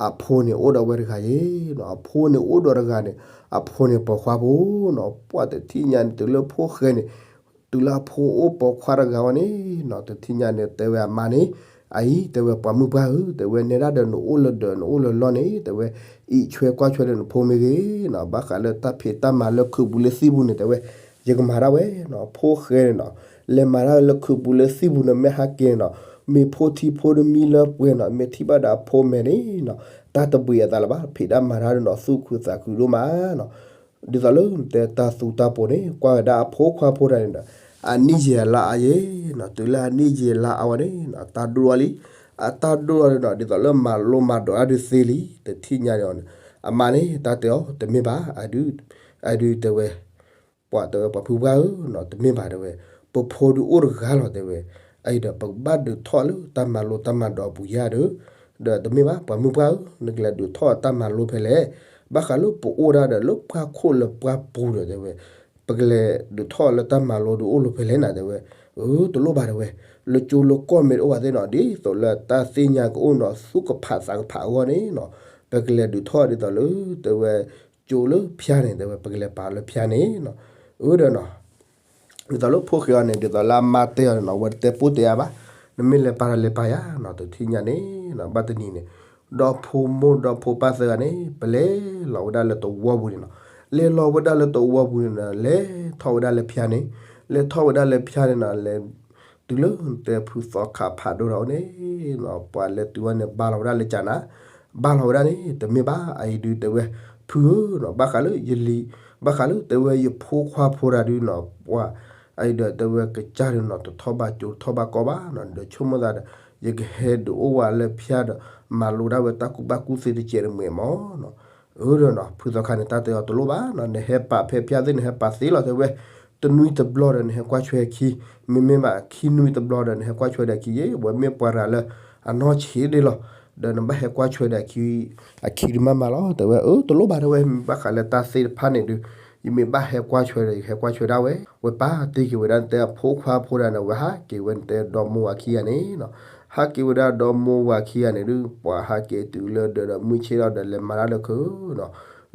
အဖိန့ၣ်အိၣ်ဒီးဝဲတဂၤယဲနီၤ, အဖိန့ၣ်အိၣ်ဒီးတဂၤန့ၣ်, အဖိန့ၣ်ပိာ်ခွါဖိနီၤ, ပှၤတထံၣ်ညါန့ၣ် တုၤလၢဖိၣ်ဃဲန့ၣ် တုၤလၢအဖိအိၣ်ပိာ်ခွါတဂၤဝဲန့ၣ်နီၤ တထံၣ်ညါန့ၣ် တဲဝဲအမါန့ၣ်, အအံၤ တဲဝဲပှၤမုၢ်ပှၢ်ဧၢ, တဲဝဲနဲဒၣ်ဒီးနအိၣ်လၢဒၢး နအိၣ်လၢလီၢ်န့ၣ် တဲဝဲ အံးဆွဲကွၢ်ဆွဲဒီးနဖိမ့ၢ်ဂ့ၤနီၤ, ဘၣ်ဃးလၢတၢ်ဖံးတၢ်မၤလၢခုးပူၤလၢသံၣ်ပူၤန့ၣ် တဲဝဲ ယကမၤတၢ်ဝဲနီၤ, ဖိၣ်ဃဲန့ၣ်နီၤ, လဲၤမၤတၢ်လၢခုးပူၤလၢသံၣ်ပူၤန့ၣ် မ့ၢ်ဟဲက့ၤနီၤ, မ့ၢ်ဖိထံဖိတမံလၢပှဲၤနီၤ, မ့ၢ်ထံၣ်ဘၣ်ဒီးအဖိမဲာ်န့ၣ်နီၤ, တၢ်တဘှံးအသးလၢၤဘၣ်, ဖံးတၢ်မၤတၢ်ဒီးနီၤ သူၣ်ခုသးခုဒိၣ်မးနီၤ ဒ်သိးလၢနတဲတၢ်သူတၢ်ပိာ်န့ၣ် ကွၢ်ဝဲဒၣ်အဖိခွါဖိတဂၤန့ၣ်ဒီး အနံၣ်ယဲၢ်လါအါယဲနီၤ, တုၤလၢအနံၣ်ယဲၢ်လါအါဝဲန့ၣ်နီၤ အတၢ်ဒိၣ်ထီၣ်လံ, အတၢ်ဒိၣ်ထီၣ်လံနီၤ, ဒ်သိးလၢမၤလိမၤဒိးတၢ်ဒုးသ့လံ, တထံၣ်ညါန့ၣ်အီၤန့ၣ် အမါန့ၣ် တၢ်တဲအီၤ တမ့ၢ်ဘၣ်, အဒုးတဲဝဲ ပှၤတဲဝဲ ပှၤဖုပှၢ်ဧၢနီၤ, တမ့ၢ်ဘၣ်တဲဝဲ, ပဖိဒုးအိၣ်တဂၤလီၤတဲဝဲ, အအံၤဒီးပကဘၣ်ဒုးထီၣ်လၢတၢ်မၤလိတၢ်မၤဒိးအပူၤယါဒီး, ဒီးတမ့ၢ်ဘၣ် ပှၤမုၢ်ပှၢ်ဧၢ, နကလဲၤဒုးထီၣ်တၢ်မၤလိဖဲလဲၣ်, ဘၣ်ဃးလၢပအိၣ်ဒၣ်ဒီးလၢပှၢ်ခိၣ်လၢပှၢ်ပူၤဒီးတဲဝဲ, ပကလဲၤဒုးထီၣ်လၢတၢ်မၤလိဒုးအိၣ်လၢဖဲလဲၣ်နၤတဲဝဲ, အၢ တလိၣ်ဘၣ်တဲဝဲ, လၢကၠိလၢကီၢ်မ့ၢ်တအိၣ်ဘၣ်သ့ၣ်နီၤ, ဒ်သိးလၢတၢ်သ့ၣ်ညါကအိၣ်နီၤ သူၣ်ကဖးသးကဖးအဂီၢ်န့ၣ်နီၤ, ပကလဲၤဒုးထီၣ်ဒ်သိးလၢ တဲဝဲ ကၠိလၢဖၠါန့ၣ် တဲဝဲ ပကလဲၤပာ်လၢဖၠါန့ၣ်နီၤ, အၢဒီးနီၤ ဒ်သိးလၢဖိၣ်ဃဲအီၤန့ၣ် ဒ်သိးလၢအမါတဲအီၤန့ၣ်နီၤ အဝဲတတဲပိၢ်တဲယါဘၣ်, နမ့ၢ်လဲၤပာ်ဒီးလဲၤပာ်ယါနီၤ, တထံၣ်ညါန့ၣ်နီၤ ဘၣ်တနံၤန့ၣ် ဒီဖိမိၢ်ဒီဖိပၢ်သၢဂၤန့ၣ် ပလဲၤလီၤဝဲဒၣ်လၢသဝီပူၤန့ၣ်နီၤ, လဲၤလီၤဝဲဒၣ်လၢသဝီပူၤန့ၣ်နီၤ လဲၤထီၣ်ဝဲဒၣ်လၢဖၠါန့ၣ်, လဲၤထီၣ်ဝဲဒၣ်လၢဖၠါန့ၣ်နီၤ လဲၤ တုၤလၢတဲဖုသီခးဖးဒိၣ်ထီၣ်န့ၣ်နီၤ ပှၤလဲၤတုၤဝဲန့ၣ် ဘါလီၤဝဲဒၣ်လၢကၠးနၤ, ဘါလီၤဝဲဒၣ်န့ၣ် တမ့ၢ်ဘၣ် အအံၤဒုးတဲဝဲ ဖုဧၢနီၤ ဘၣ်ဃးလၢယလံၤ ဘၣ်ဃးလၢတဲဝဲယဖိခွါဖိတဂၤဒုးနီၤ ပှၤ အအံၤဒီးတဲဝဲကစၢ်ဒုးနီၤ တထီၣ်ဘၣ်ကၠိတထီၣ်ဘၣ်ကီၢ်ဘၣ်နီၤ ဒီးဆိကမိၣ်သးဒီး ယကဟဲဒုးအိၣ်ဝဲလၢဖၠါဒီး မၤလိတၢ်ဝဲတၢ်ကူၣ်ဘၣ်ကူၣ်သ့တကဲးတမှဲၤမၢ်နီၤ အၢဒီးနီၤ ဖုသီခါန့ၣ် တၢ်တဲအီၤတလိၣ်ဘၣ်နီၤ နဟဲပာ်ဖဲဖၠါသ့ၣ် နဟဲပာ်သ့လီၤတဲဝဲ, တနွံတဘျီဒီး နဟဲကွၢ်ဆွဲအခံ, မ့မ့ၢ်ဘၣ်ခံနွံတဘျီဒီး နဟဲကွၢ်ဆွဲဒီးအခံယဲ ဝဲမ့ၢ်ပှၤတဂၤလၢ အနီၢ်ဆံးဒ့လီၤ, ဒီးနဘၣ်ဟဲကွၢ်ဆွဲဒီးအခံ, အခံဒုးမးမးလီၤ တဲဝဲ, အၢ တလိၣ်ဘၣ်တဲဝဲ ဘၣ်ဃးလၢတၢ်သ့ၣ်တဖၣ်န့ၣ်ဒုး, ယမ့ၢ်ဘၣ်ဟဲကွၢ်ဆွဲဒီး ယဟဲကွၢ်ဆွဲဒၣ်ဝဲ, ဝဲပာ်တ့ၢ်က့ၤဝဲဒၣ်နတဲအဖိခွါဖိဒၣ်န့ၣ် ဝဲဟးက့ၤဝဲနတဲဒီမိၢ်ဝၤခံဂၤန့ၣ်နီၤ, ဟးက့ၤဝဲဒၣ်ဒီမိၢ်ဝၤခံဂၤန့ၣ်ဒုး ပှၤဟးက့ၤတုၤလၢဒၢးဒီးမုၢ်ဆ့ၣ်ထီၣ်ဒီးလဲၤမၤတၢ်လၢခုးနီၤ,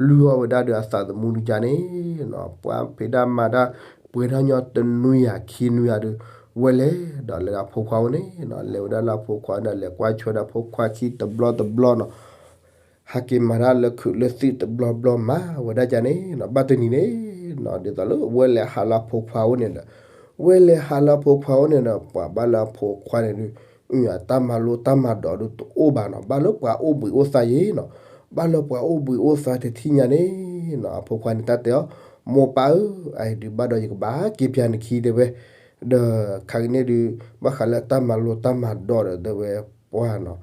လုၢ်အီၣ်ဝဲဒၣ်ဒီးအသးသမူဒုးကါန့ၣ်နီၤ, ပှၤဖံးတၢ်မၤတၢ် ပှဲၤထီၣ်ညီတနွံယၤခံနွံယၤဒုး, ဝဲလဲၤဒီးလၢအဖိခွါအိၣ်န့ၣ်နီၤ, လဲၤဝဲဒၣ်လၢအဖိခွါဒီးလဲၤကွၢ်ဆွဲဒီးဖိခွါခံတဘျီတဘျီနီၤ ဟးက့ၤမၤတၢ်လၢခုးလၢသံၣ်တဘျီဘျီမၤဝဲဒၣ်ကန့ၣ်နီၤ, ဘၣ်တနံၤန့ၣ်နီၤ ဒ်သိးလၢဝဲလဲၤဟးလၢအဖိခွါအိၣ်န့ၣ်ဒီး, ဝဲလဲၤဟးလၢအဖိခွါအိၣ်န့ၣ်ဒီး ပှၤဘၣ်လၢအဖိခွါန့ၣ်ဒုး, အတၢ်မၤလိတၢ်မၤဒိးဒုးတအိၣ်ဘၣ်နီၤ, ဘၣ်လၢပှၤအိၣ်ဘှံးအိၣ်သါယဲနီၤ, ဘၣ်လၢပှၤအိၣ်ဘှံးအိၣ်သါတထံၣ်ညါန့ၣ်နီၤ, အဖိခွါန့ၣ်တၢ်တဲအီၤ, မိၢ်ပၢ်ဧၢ, အအံၤဒုးဘၣ်ဒီးယကဘၣ်က့ၤပၠးနခံတဲဝဲ, ဒီးခါကန့ၣ်ဒုး, ဘၣ်ဃးလၢတၢ်မၤလိတၢ်မၤဒိးဒီးတဲဝဲ, ပှၤနီၤ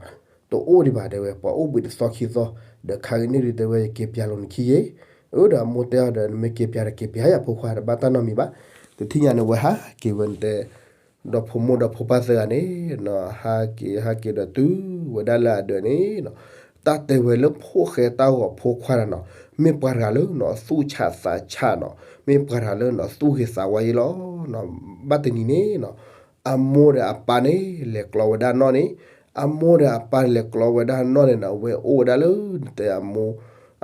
တအိၣ်ဒံးဘၣ်တဲဝဲ, ပှၤအိၣ်ဘှံးတသီခံသီ, ဒီးခါကန့ၣ်ဒုးတဲဝဲ ယက့ၤပၠးလိာ်နခံယဲ, အၢဒီးအမိၢ်တဲအီၤဒီး နမ့ၢ်က့ၤပၠးဒီးက့ၤပၠးယၤဖိခွါ တဘၣ်တၢ်နီတမံၤဘၣ်, တထံၣ်ညါန့ၣ်ဝဲဟးက့ၤဝဲနတဲ, ဒီဖိမိၢ်ဒီဖိပၢ်သၢဂၤန့ၣ်နီၤ, ဟးက့ၤဟးက့ၤဒီးတုၤဝဲဒၣ်လၢအဒၢးန့ၣ်နီၤ, တၢ်တဲဝဲလၢဖိၣ်ဃဲတၢ်ဂီၤဖိခွါတဂၤနီၤ, မ့ၢ်ပှၤတဂၤလၢနီၤ သူၣ်ဆးသးဆးနီၤ, မ့ၢ်ပှၤတဂၤလၢနီၤ သူၣ်ဂ့ၤသးဝါယဲလီၤ ဘၣ်တနံၤန့ၣ်နီၤ, အမိၢ်ဒီးအပၢ်န့ၣ် လဲၤကျီဝဲဒၣ်နီၣ်န့ၣ်, အမိၢ်ဒီးအပၢ်လဲၤကျီဝဲဒၣ်နီၣ်န့ၣ်နီၤ, ဝဲအိၣ်ဝဲဒၣ်လၢနတဲအမိၢ်,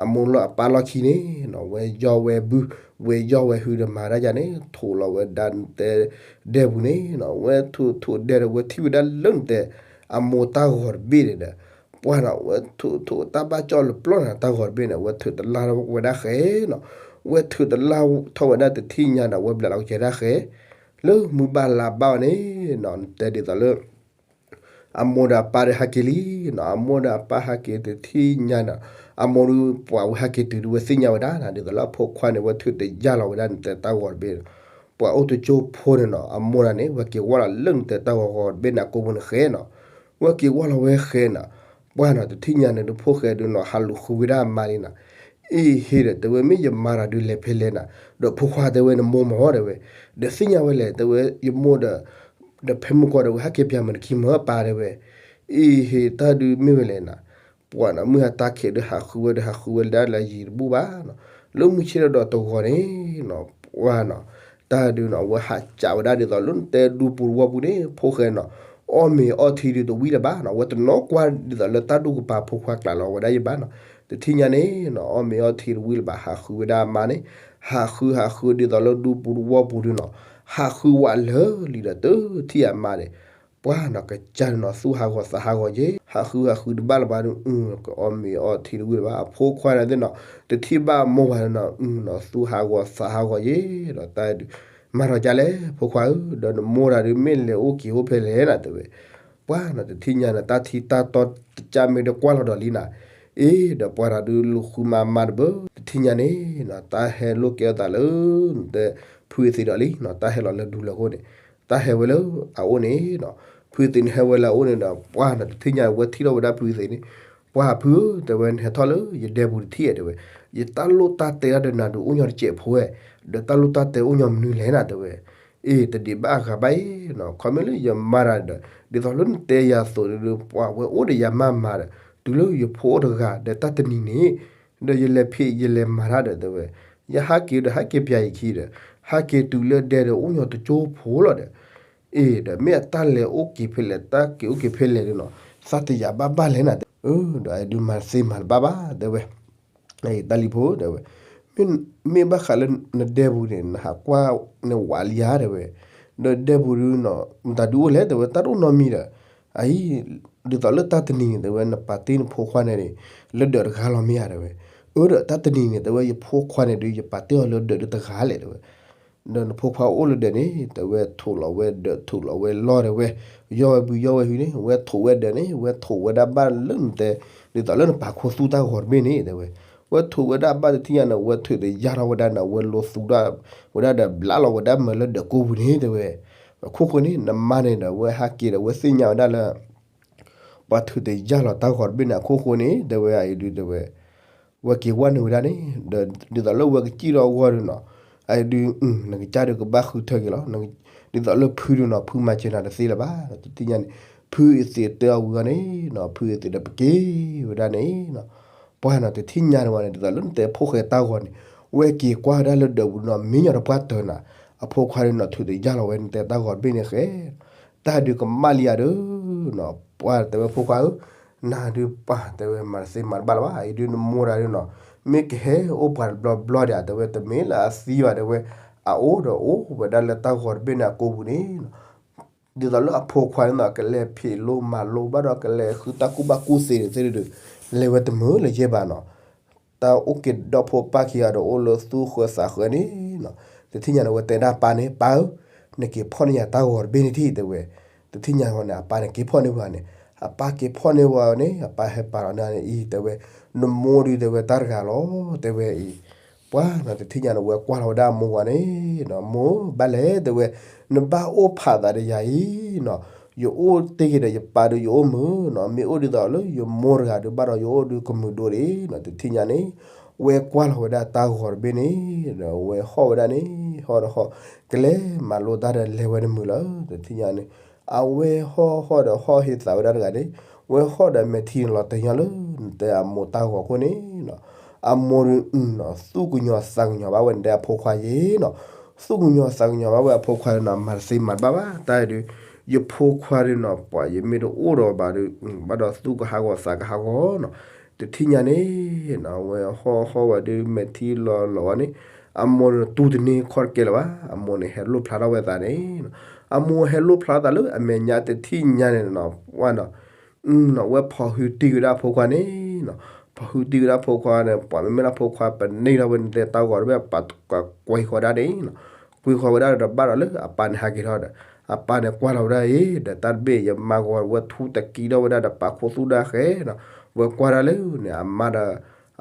အမိၢ်လၢအပၢ်လီၢ်ခံန့ၣ်နီၤ, ဝဲယီၢ်ဝဲဘု, ဝဲယီၢ်ဝဲဟုဒီးမၤဒၣ်ယၤန့ၣ် ထိးလီၤဝဲဒၣ်နတဲဒဲပူၤန့ၣ်နီၤ, ဝဲထိးထိးဒဲဒီး ဝဲထံၣ်ဝဲဒၣ်လၢနတဲ အမိၢ်တၢ်ဂီၤတဘ့ၣ်န့ၣ်ဒီး, ပှၤနီၤ ဝဲထိးထိးတၢ်ဘၣ်ကၠီၣ်လၢပျီၢ်န့ၣ် တၢ်ဂီၤတဘ့ၣ်န့ၣ် ဝဲထုးတလၢ်ဝဲဒၣ်ဃဲနီၤ, ဝဲထုးတလၢ်ထီၣ်ဝဲဒၣ်တထံၣ်ညါဒီး ဝဲဘျးလီၤကစဲၤဒၣ်ဃဲ လၢမုၢ်ဘၣ်လါဘၣ်အီၤန့ၣ်နီၤ, နတဲဒ်သိးလၢ အမိၢ်ဒီးအပၢ်ဒီးဟဲက့ၤလံနီၤ, အမိၢ်ဒီးအပၢ်ဟဲက့ၤတထံၣ်ညါနီၤ, အမိၢ်ဒီးပှၤဝဲဟဲက့ၤတုၤဒုး ဝဲသ့ၣ်ညါဝဲဒၣ်နီၤ, ဒ်သိးလၢအဖိခွါန့ၣ် ဝဲထုးတယၢ်လီၤဝဲဒၣ်နတဲတၢ်ဂီၤတဘ့ၣ်, ပှၤအိၣ်တကၠိဖိန့ၣ်နီၤ, အမိၢ်ဒၣ်န့ၣ် ဝဲက့ၤဝီလီၤလၢနတဲတၢ်ဂီၤဂီၤတဘ့ၣ်န့ၣ် အကိာ်ပူၤန့ၣ်ဃဲနီၤ, ဝဲက့ၤဝီလီၤဝဲဃဲနီၤ, ပှၤနီၤ တထံၣ်ညါန့ၣ်ဒုး ဖိၣ်ဃဲဒုးနီၤ ဟးလူၤဃုဝဲဒၣ်အမါလံနီၤ, အ့ဟ့ဒီး တဲဝဲမ့ၢ်ယမါတၢ်ဒုးလဲၤဖဲလဲၣ်နီၤ, ဒီးဖိခွါတဲဝဲနမိၢ်မၢ်တဲဝဲ, ဒီးသ့ၣ်ညါဝဲလဲၣ် တဲဝဲယမိၢ်ဒီး ဒီးဖဲမုၢ်ကီၢ်ဒီး ဝဲဟဲက့ၤပၠးမုၢ်နခံမၢ်ပၢ်တဲဝဲ, အ့ဟ့တၢ်ဒုးမ့ၢ်ဝဲလဲၣ်နီၤ, ပှၤနီၤ မုၢ်ဟါတၢ်ခံးဒုးဟးဃုဝဲဒီး ဟးဃုဝဲလၢဒၣ်လၢယံၤတဘူၣ်ဘၣ်နီၤ, လၢမုၢ်ဆ့ၣ်ထီၣ်ဒီးတဂီၤန့ၣ်နီၤ, ပှၤနီၤ တၢ်ဒုးနီၤ ဝဲဟးကးဝဲဒၣ်ဒ်သိးလၢနတဲဒူပူၤတဝီပူၤန့ၣ် ဖိၣ်ဃဲနီၤ, အီၣ်မ့ၤအီထံဒုးတဝံၣ်လၢၤဘၣ်နီၤ, ဝဲတနီၣ်ကွၢ်ဒ်သိးလၢတၢ်ဒူၣ်ကပၤဖိခွါကျးလီၤဝဲဒၣ်ယဘၣ်နီၤ, တထံၣ်ညါန့ၣ်နီၤ အီၣ်မ့ၤအီထံတဝံၣ်လၢၤဘၣ် ဟးဃုဝဲဒၣ်အမါန့ၣ်, ဟးဃုဟးဃုဒ်သိးလၢဒူပူၤတဝီပူၤဒုးနီၤ, ဟးဃုဝးလၢာ်လံဒီးတထံၣ်အမါဒီး, ပှၢ်နီၤ ကစၢ်ဒုးနီၤ သူၣ်ဟးဂီၤသးဟးဂီၤက့ၤ, ဟးဃုဟးဃုတဘၣ်လၢၤဘၣ်ဒုး ကအီၣ်မ့ၤအီထံတဝံၤလၢၤဘၣ်, အဖိခွါန့ၣ်သ့ၣ်နီၤ တထံၣ်ဘၣ်အမိၢ်ဘၣ်နီၤ, နီၤ သူၣ်ဟးဂီၤသးဟးဂီၤက့ၤ, ဒီးတၢ်ဒုး မၤထီၣ်ကလဲၣ် ဖိခွါဧၢ, ဒီးနမိၢ်တၢ်ဒုးမ့ၢ်လဲၤအိၣ်က့ၤအိၣ်ဖဲလဲၣ်နၤတဲဝဲ, ပှၢ်နီၤ တထံၣ်ညါန့ၣ် တၢ်ထံတၢ်တီတကၢ်မ့ၢ်တကွၢ်လီၤဒီးလံနၤ, အ့ ဒီးပှၢ်တၢ်ဒုးလူၤဃုမၤမါတဘၢ, တထံၣ်ညါန့ၣ်နီၤ တၢ်ဟဲလိာ်ကဲအသးလၢ နတဲ ဖုအသ့းဒီးလံနီၤ, တၢ်ဟဲလီၤလၢဒူလၢာ်အဃိန့ၣ်, တၢ်ဟဲဝဲလၢအအိၣ်န့ၣ်နီၤ, ဖုအသ့းန့ၣ်ဟဲဝဲလၢအအိၣ်န့ၣ်ဒီး ပှၢ်နီၤ တထံၣ်ညါန့ၣ် ဝဲထံၣ်ထီၣ်ဝဲဒၣ်ဖုအသ့းန့ၣ်, ပှၢ်ဖုဧၢ တဲဝဲ နဟဲထီၣ်လၢယဒဲပူၤတထံၣ်ဧါတဲဝဲ, ယတၢ်လိၣ်တၢ်တဲတၢ်ဒီးနၤဒုးအိၣ်ညီတစဲးဖိဧါ, ဒီးတၢ်လိၣ်တၢ်တဲအိၣ်ညီမနုၤလဲၣ်နၤတဲဝဲ, အ့ တဒံးဘၣ်အဂၤဘၣ်အံၤနီၤ, ခီမ့ၢ်လၢယမါတၢ်ဒီး ဒ်သိးလၢနတဲယၤအသိးဒီး ပှၢ်ဝဲအိၣ်ဒီးယၤမါမၤဒီး တုၤလၢယဖိအိၣ်တဂၤဒီးတၢ်တနံၤန့ၣ်, ဒီးယလဲၤဖံးယလဲၤမၤတၢ်ဒီးတဲဝဲ, ယဟးက့ၤဒီးဟးက့ၤပျၢ်ယခံဒီး ဟးက့ၤတုၤလၢဒဲဒီးအိၣ်ညီတကၠိဖိလီၤဒီး အ့ ဒီးမ့ၢ်အတၢ်လဲၤအိၣ်က့ၤဖဲလဲၣ် တၢ်က့ၤအိၣ်က့ၤဖဲလဲၣ်ဒီးနီၤ, သးတယာ်ဘၣ်ဘၣ်လဲၣ်နၤတဲ, အၢ ဒီးအဲၣ်ဒုးမၤတသ့မၤတဘၣ်ဘၣ်တဲဝဲ, တၢ်လံၤဖိတဲဝဲ, မ့ၢ်ဘၣ်ဃးလၢနဒဲပူၤန့ၣ် နဟးကွၢ်န့ၢ်ဝးလံဧါတဲဝဲ, ဒီးဒဲပူၤဒုးနီၤ မတၤဒုးအိၣ်လဲၣ်တဲဝဲ တၢ်တအိၣ်နီတမံၤဒီး, အအံၤ ဒ်သိးလၢတၢ်တနံၤန့ၣ် တဲဝဲ နပာ်တ့ၢ်နဖိခွါန့ၣ်န့ၣ် လၢဒၢးတဂၤလီၤမ့ၢ်ဧါတဲဝဲ, အၢ ဒီးတၢ်တနံၤန့ၣ် တဲဝဲ ယဖိခွါန့ၣ်ဒုး ယပာ်တ့ၢ်အီၤလၢဒၢးဒုးတဂၤလဲၣ်တဲဝဲ ဒီးနဖိခွါအိၣ်လၢဒၢးန့ၣ် တဲဝဲ ထိးလီၤဝဲဒၢး ထိးလီၤဝဲလီၢ်တဲဝဲ, ယီၢ်ဝဲဘုယီၢ်ဝဲဟုန့ၣ် ဝဲထိးဝဲဒၢးန့ၣ် ဝဲထိးဝဲဒၣ်ဘၣ်လၢနတဲ, ဒ်သိးလၢနပာ်ခူသူၣ်တၢ်ဂီၤတဘ့ၣ်န့ၣ်တဲဝဲ, ဝဲထိးဝဲဒၣ်ဘၣ်တထံၣ်ညါန့ၣ် ဝဲထိးတယၢ်ထီၣ်ဝဲဒၣ်န့ၣ် ဝဲလိသူၣ်ဒၣ်ဝဲဒၣ်ဒီး ဘျးလီၤဝဲဒၣ်မၢလၢဒၢးကိပူၤန့ၣ်တဲဝဲ, အခိၣ်ဃိန့ၣ် နမါန့ၣ်ဒီး ဝဲဟးက့ၤဒီး ဝဲသ့ၣ်ညါဝဲဒၣ်လၢ ပှၤထိးတယၢ်လီၤတၢ်ဂီၤတဘ့ၣ်န့ၣ် အခိၣ်ဃိန့ၣ် တဲဝဲ အအံၤဒုးတဲဝဲ ဝဲက့ၤဝဲနုာ်ဝဲဒၣ်န့ၣ် ဒ်သိးလၢဝဲကစံၣ်ထီၣ်အဂီၢ်ဒုးနီၤ, အအံၤဒုး နကစၢ်ဒုးကဘၣ်ဃုထၢက့ၤလီၤ, ဒ်သိးလၢဖုဒုးနီၤ ဖုမၤစၢၤနၤတသ့လၢၤဘၣ်, တထံၣ်ညါန့ၣ် ဖုအသ့းတဲအီၤဝံၤအီၤန့ၣ်နီၤ ဖုအသ့းဒီးပက့ၤဝဲဒၣ်န့ၣ်နီၤ, ပှၢ်နီၤ တထံၣ်ညါန့ၣ်ဝဲန့ၣ် ဒ်သိးလၢနတဲဖိၣ်ဃဲတၢ်ဂီၤန့ၣ် ဝဲက့ၤကွၢ်ဝဲဒၣ်လၢဒၢးပူၤနီၤ မ့ၢ်ညီတပှၢ်တၢၢ်နၤ, အဖိခွါဒုးနီၤ ထိးတယၢ်လီၤဝဲနတဲတၢ်ဂီၤတဘ့ၣ်န့ၣ်ဃဲ တၢ်ဒုးကမၣ်လံဧါဒီးနီၤ, ပှၢ်တဲဝဲဖိခွါဧၢ, နၤဒုးပၢ်တဲဝဲ မၤတသ့မၤတဘၣ်လၢၤဘၣ်, အအံၤဒုးနမိၢ်တၢ်ဒုးနီၤ မ့ၢ်ကဟဲအိၣ်ပှၤတဘျီဘျီဒံးဧါ တဲဝဲ တမ့ၢ်လၢအသံဘၣ်တဲဝဲ, အအိၣ်ဒီးအိၣ်ဝဲဒၣ်လၢတၢ်ဂီၤတဘ့ၣ်န့ၣ်အကိပူၤန့ၣ်နီၤ, ဒ်သိးလၢအဖိခွါန့ၣ်နီၤ ကလဲၤဖံးလိမၤလိဘၣ်ဒီး ကလဲၤဃုတၢ်ကူၣ်ဘၣ်ကူၣ်သ့န့ၣ်သ့ၣ်ဒုး လဲၤဝဲတမုာ်လၢၤယဲၢ်ဘၣ်နီၤ တၢ်အိၣ်က့ၤဒီဖိပၢ်ခံဂၤဒီး အိၣ်လၢသူၣ်ဃၢသးဃၢန့ၣ်နီၤ, တထံၣ်ညါန့ၣ် ဝဲတဲဒၣ်ပၢ်န့ၣ် ပၢ်ဧၢ, နက့ၤဖီၣ်န့ၢ်ယၤတၢ်ဂီၤတဘ့ၣ်န့ၣ်ထံၣ်တဲဝဲ, တထံၣ်ညါဃီန့ၣ် အပၢ်န့ၣ်က့ၤဖီၣ်န့ၢ်ဝဲန့ၣ်, အပၢ်က့ၤဖီၣ်န့ၢ်ဝဲန့ၣ် အပၢ်ဟဲပာ်လီၤန့ၢ်န့ၣ်အံၤတဲဝဲ, နမိၢ်ဒုးတဲဝဲတၢ်တဂၤလီၤ တဲဝဲအံၤ, ပှၢ်နီၤ တထံၣ်ညါန့ၣ် ဝဲကွၢ်လီၤဝဲဒၣ်အမိၢ်ဝဲန့ၣ်နီၤ, မိၢ်ဘၣ်လဲၣ်တဲဝဲ, နဘၣ်အိၣ်ဖးသးဒီးယၤအံၤနီၤ, ယအိၣ်တ့ၢ်က့ၤဒီးယပၢ်ဒီးယအိၣ်မုာ်နီၤ, မ့ၢ်အိၣ်ဒ်သိးလၢယမိၢ်တဂၤဒုးဘၣ်ဒီးယအိၣ်ဒုးကမုာ်ဒိၣ်ဒံးနီၤ, တထံၣ်ညါန့ၣ် ဝဲကွၢ်လီၤဝဲဒၣ်တၢ်ဂီၤတဘ့ၣ်န့ၣ်ဒီး ဝဲဟီၣ်ဝဲဒၣ်န့ၣ် ဟီၣ်ဒီးဟီၣ်, ကလဲၤမၤလိတၢ်ဒီးလဲၤဝဲတမုာ်လၢၤ တထံၣ်ညါန့ၣ်, အဝဲဟီၣ်ဟီၣ်ဒီးဟီၣ်ဟ့သးဝဲဒၣ်တဂၤန့ၣ်, ဝဲဟီၣ်ဒီးမဲာ်ထံလီၤတဲာ်ညီလၢ နတဲအမိၢ်တၢ်ဂီၤခိၣ်န့ၣ်နီၤ, အမိၢ်ဒုးနီၤ သူၣ်ကညီၤသးကညီၤဘၣ်ဝဲနတဲအဖိခွါယ့ၤနီၤ, သူၣ်ကညီၤသးကညီၤဘၣ်ဝဲအဖိခွါန့ၣ်နီၤ မၤတသ့မၤတဘၣ်ဘၣ်, တၢ်အံၤဒုး ယဖိခွါဒုးနီၤ ပှၤယမ့ၢ်တအိၣ်ဒီးဘၣ်ဒုး ဘၣ်ဒီးသူၣ်ကဟးဂီၤသးကဟးဂီၤနီၤ, တထံၣ်ညါန့ၣ်နီၤ ဝဲဟီၣ်ဟီၣ်ဝဲဒုးမဲာ်ထံလီၤလီၤဝဲန့ၣ်, အမိၢ်န့ၣ်တူၢ်တန့ၢ်ခီၣ်တကဲလၢၤဘၣ်, အမိၢ်န့ၣ်ဟဲလိၣ်ဖျါထီၣ်ဝဲသးန့ၣ်နီၤ, အမိၢ်ဟဲလိၣ်ဖျါထီၣ်သးလၢအမဲာ်ညါတထံၣ်ညါန့ၣ်နီၤ ဝဲနီၤ နီၤ ဝဲဖီၣ်ဟုတံၢ်ဝဲဒၣ်အဖိခွါန့ၣ်နီၤ, ဖီၣ်ဟုတံၢ်ဝဲဒၣ်အဖိခွါန့ၣ် ပှၤမ့မ့ၢ်ဒၣ်ဖိခွါပန့ၢ်ထီၣ်ဝဲန့ၣ် တဲတၢ်ဂီၤတဘ့ၣ် ပှၤကွံဃီၤဒၣ်န့ၣ်နီၤ, ကွံဃီၤဝဲဒၣ်ဒီးဘၣ်ဒီးလၢအပၢ်န့ၣ်ဟးက့ၤထီၣ်ဒီး အပၢ်န့ၣ်ကွၢ်လီၤဝဲဒၣ်အံၤ ဒီးတၢ်တဘ့ၣ်ယမါဂီၤဝဲထူတကံထီၣ်ဝဲဒၣ်ဒီးပာ်ခူသူၣ်ဒၣ်ဃဲနီၤ, ဝဲကွၢ်ဒၣ်လၢန့ၣ် အမါဒီး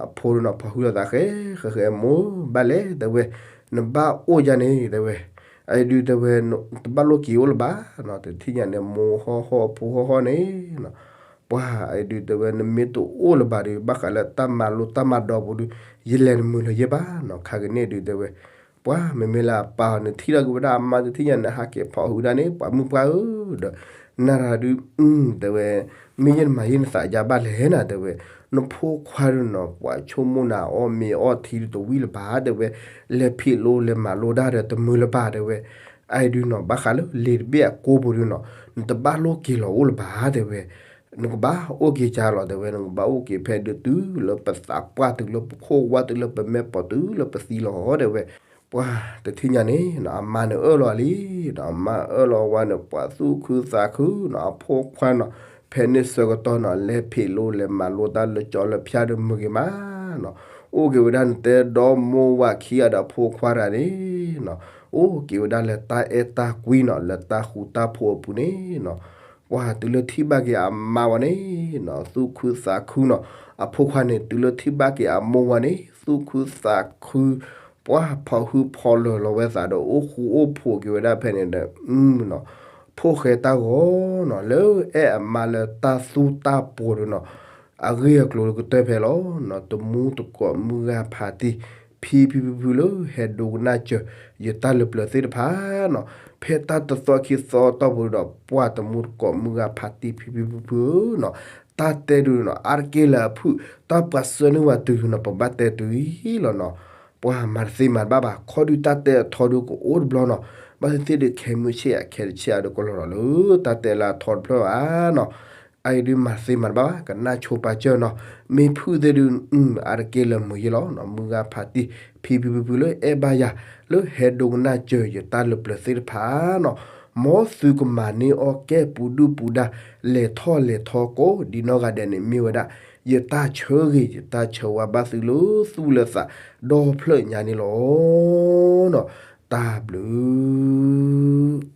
အဖိဒုးနီၤ ဖီၣ်ဟုလိာ်သးဃဲ ဃဲဃဲမိၢ်ဘၣ်လဲၣ်တဲဝဲ, နဘၣ်အိၣ်ယၤန့ၣ်တဲဝဲ, အအံၤဒုးတဲဝဲ တဘၣ်လိၣ်က့ၤအိၣ်လၢၤဘၣ်နီၤ, တထံၣ်ညါန့ၣ် မိၢ်ဟီၣ်ဟီၣ်ဖိဟီၣ်ဟီၣ်န့ၣ်နီၤ, ပှၤအံၤဒုးတဲဝဲ နမ့ၢ်တအိၣ်လၢၤဘၣ်ဒီး ဘၣ်ဃးလၢတၢ်မၤလိတၢ်မၤဒိးပူၤဒုး ယလဲၤတမုာ်လၢၤယဲၢ်ဘၣ်နီၤ, ခါကန့ၣ်ဒုးတဲဝဲ ပှၤမ့မ့ၢ်လၢအပၢ်အီၤန့ၣ် ထံၣ်ထီၣ်က့ၤဝဲဒၣ်အမါတထံၣ်ညါန့ၣ် ဟးက့ၤဖီၣ်ဟုဒၣ်န့ၣ် ပှၤမုၣ်ပှၢ်ဧၢ, ဒီးနၤတၢ်ဒုး တဲဝဲ မ့ၢ်ယဲၢ်နမၤယဲၢ်နသးယါဘၣ်လဲၣ်နၤ တဲဝဲ, နဖိခွါဒုးနီၤ ပှၤဆိကမိၣ်နၤအီၣ်မ့ၤအီထံဒုးတဝံၣ်လၢၤဘၣ် တဲဝဲ, လဲၤဖံးလိလဲၤမၤလိတၢ်ဒီးတမုာ်လၢၤဘၣ် တဲဝဲ, အအံၤဒုးနီၤ ဘၣ်ဃးလၢလံာ်တဘ့ၣ်အကိပူၤဒုးနီၤ နတဘၣ်လိၣ်က့ၤလီၤအိၣ်လၢၤဘၣ် တဲဝဲ, နကဘၣ်အိၣ်က့ၤကၢ်လီၤ တဲဝဲ, နကဘၣ်အိၣ်က့ၤဖဲဒုးတုၤလၢပသးပှၢ် တုၤလၢပခိၣ်ဝါ တုၤလၢပမဲာ်ပိာ် တုၤလၢပသံလီၤ တဲဝဲ. ပှၢ်တထံၣ်ညါန့ၣ်နီၤ အမါန့ၣ်အၢၣ်လီၤလံနီၤ, အမါအၢၣ်လီၤဝဲန့ၣ် ပှၢ်သူၣ်ခုသးခုနီၤ, အဖိခွါနီၤ ဖဲန့ၣ်ဆၢကတီၢ်နီၤ လဲၤဖံးလိလဲၤမၤလိတၢ်လၢကၠီလၢဖၠါဒီးမုာ်ဂ့ၤမးနီၤ, အိၣ်က့ၤဝဲဒၣ်န့ၣ် တဲဒီမိၢ်ဝၤခံဂၤဒီးအဖိခွါတဂၤန့ၣ်နီၤ, အိၣ်က့ၤဝဲဒၣ်လၢတၢ်အဲၣ်တၢ်ကွံနီၤ လၢတၢ်ဃူတၢ်ဖိးအပူၤန့ၣ်နီၤ, ပှၢ်တုၤလၢထံၣ်ဘၣ်က့ၤအမါဝဲန့ၣ်နီၤ သူၣ်ခုသးခုနီၤ, အဖိခွါန့ၣ် တုၤလၢထံၣ်ဘၣ်က့ၤအမိၢ်ဝဲန့ၣ် သူၣ်ခုသးခု ပှၢ်ဖီၣ်ဟုၣ်ဖီၣ်လၢာ်လီၤဝဲသးဒီး အိၣ်ဃူအိၣ်ဖိးက့ၤဝဲဒၣ်ဖဲန့ၣ်ဒီး အ ဖိၣ်ဃဲတၢ်ဂီၤနီၤ လၢအဲၣ်အမါလၢတၢ်သူတၢ်ပှီၤဒီးနီၤ, အဂ့ၢ်အကျိၤလၢကတၢၢ်ဖဲလီၤနီၤ, တမူတကိးမုၢ်ဂၤဖးတံၢ် ဖံဖံဖုဖုလၢဟဲဒိကနၣ်စၢၤ ယတၢ်လၢပျၢၤသ့ၣ်တဖၣ်နီၤ, ဖဲတၢ်တသီခံသီတီၢ်ပူၤဒီး ပှၢ်တမူတကိးမုၢ်ဂၤဖးတံၢ် ဖံဖံဖုဖုနီၤ, တၢ်တဲဒုးနီၤ အါတက့ၢ်လၢအဖုၣ် တၢ်ပှၤဆှၢန့ၢ်ဝဲတုၤနီၤ ပဘၣ်တဲတုၤအံၤလီၤနီၤ, ပှၢ်မၤတသ့မၤတဘၣ်ဘၣ် ခီဒုးတၢ်တဲအထီဒုးကအိၣ်တဘျီနီၤ, ဘၣ်သ့ၣ်သ့ၣ်ဒုးခဲမုၢ်ဆ့ၣ်ဧါ ခဲတဆ့ၣ်ဧါဒီးကလီၤလီၤလၢ တၢ်တဲလၢအထီတဖျၢၣ်ဘၣ်နီၤ, အအံၤဒုးမၤတသ့မၤတဘၣ်ဘၣ် ကနၣ်ဆိပာ်စၢၢ်နီၤ, မ့ၢ်ဖုၣ်သ့ၣ်ဒုး အါတက့ၢ်လၢမုာ်ယ့ၢ်လီၤနီၤ, မုၢ်ဂၤဖးတံၢ် ဖံဖံဖုဖုလၢအဲၣ်ဘၣ်ယၤ လၢဟဲဒိကနၣ်စၢၤယတၢ်လၢပျၢၤသ့ၣ်တဖၣ်နီၤ, မ်သုကမၤန့ၢ်အီၣ်ကဲပူၤဒုၣ်ပူၤဒါ လဲၤထီၣ်လဲၤထီကိးဒ်နီၢ်ဂၤဒဲးန့ၣ် မ့ၢ်ဝဲဒၣ် ယတၢ်ဆၢဂ့ၤ ယတၢ်ဆၢဝါဘၣ်သုလၢသူၣ်လၢသး ဒီဖျၢၣ်ညါန့ၣ်လီၤနီၤ, တၢ်ဘျုး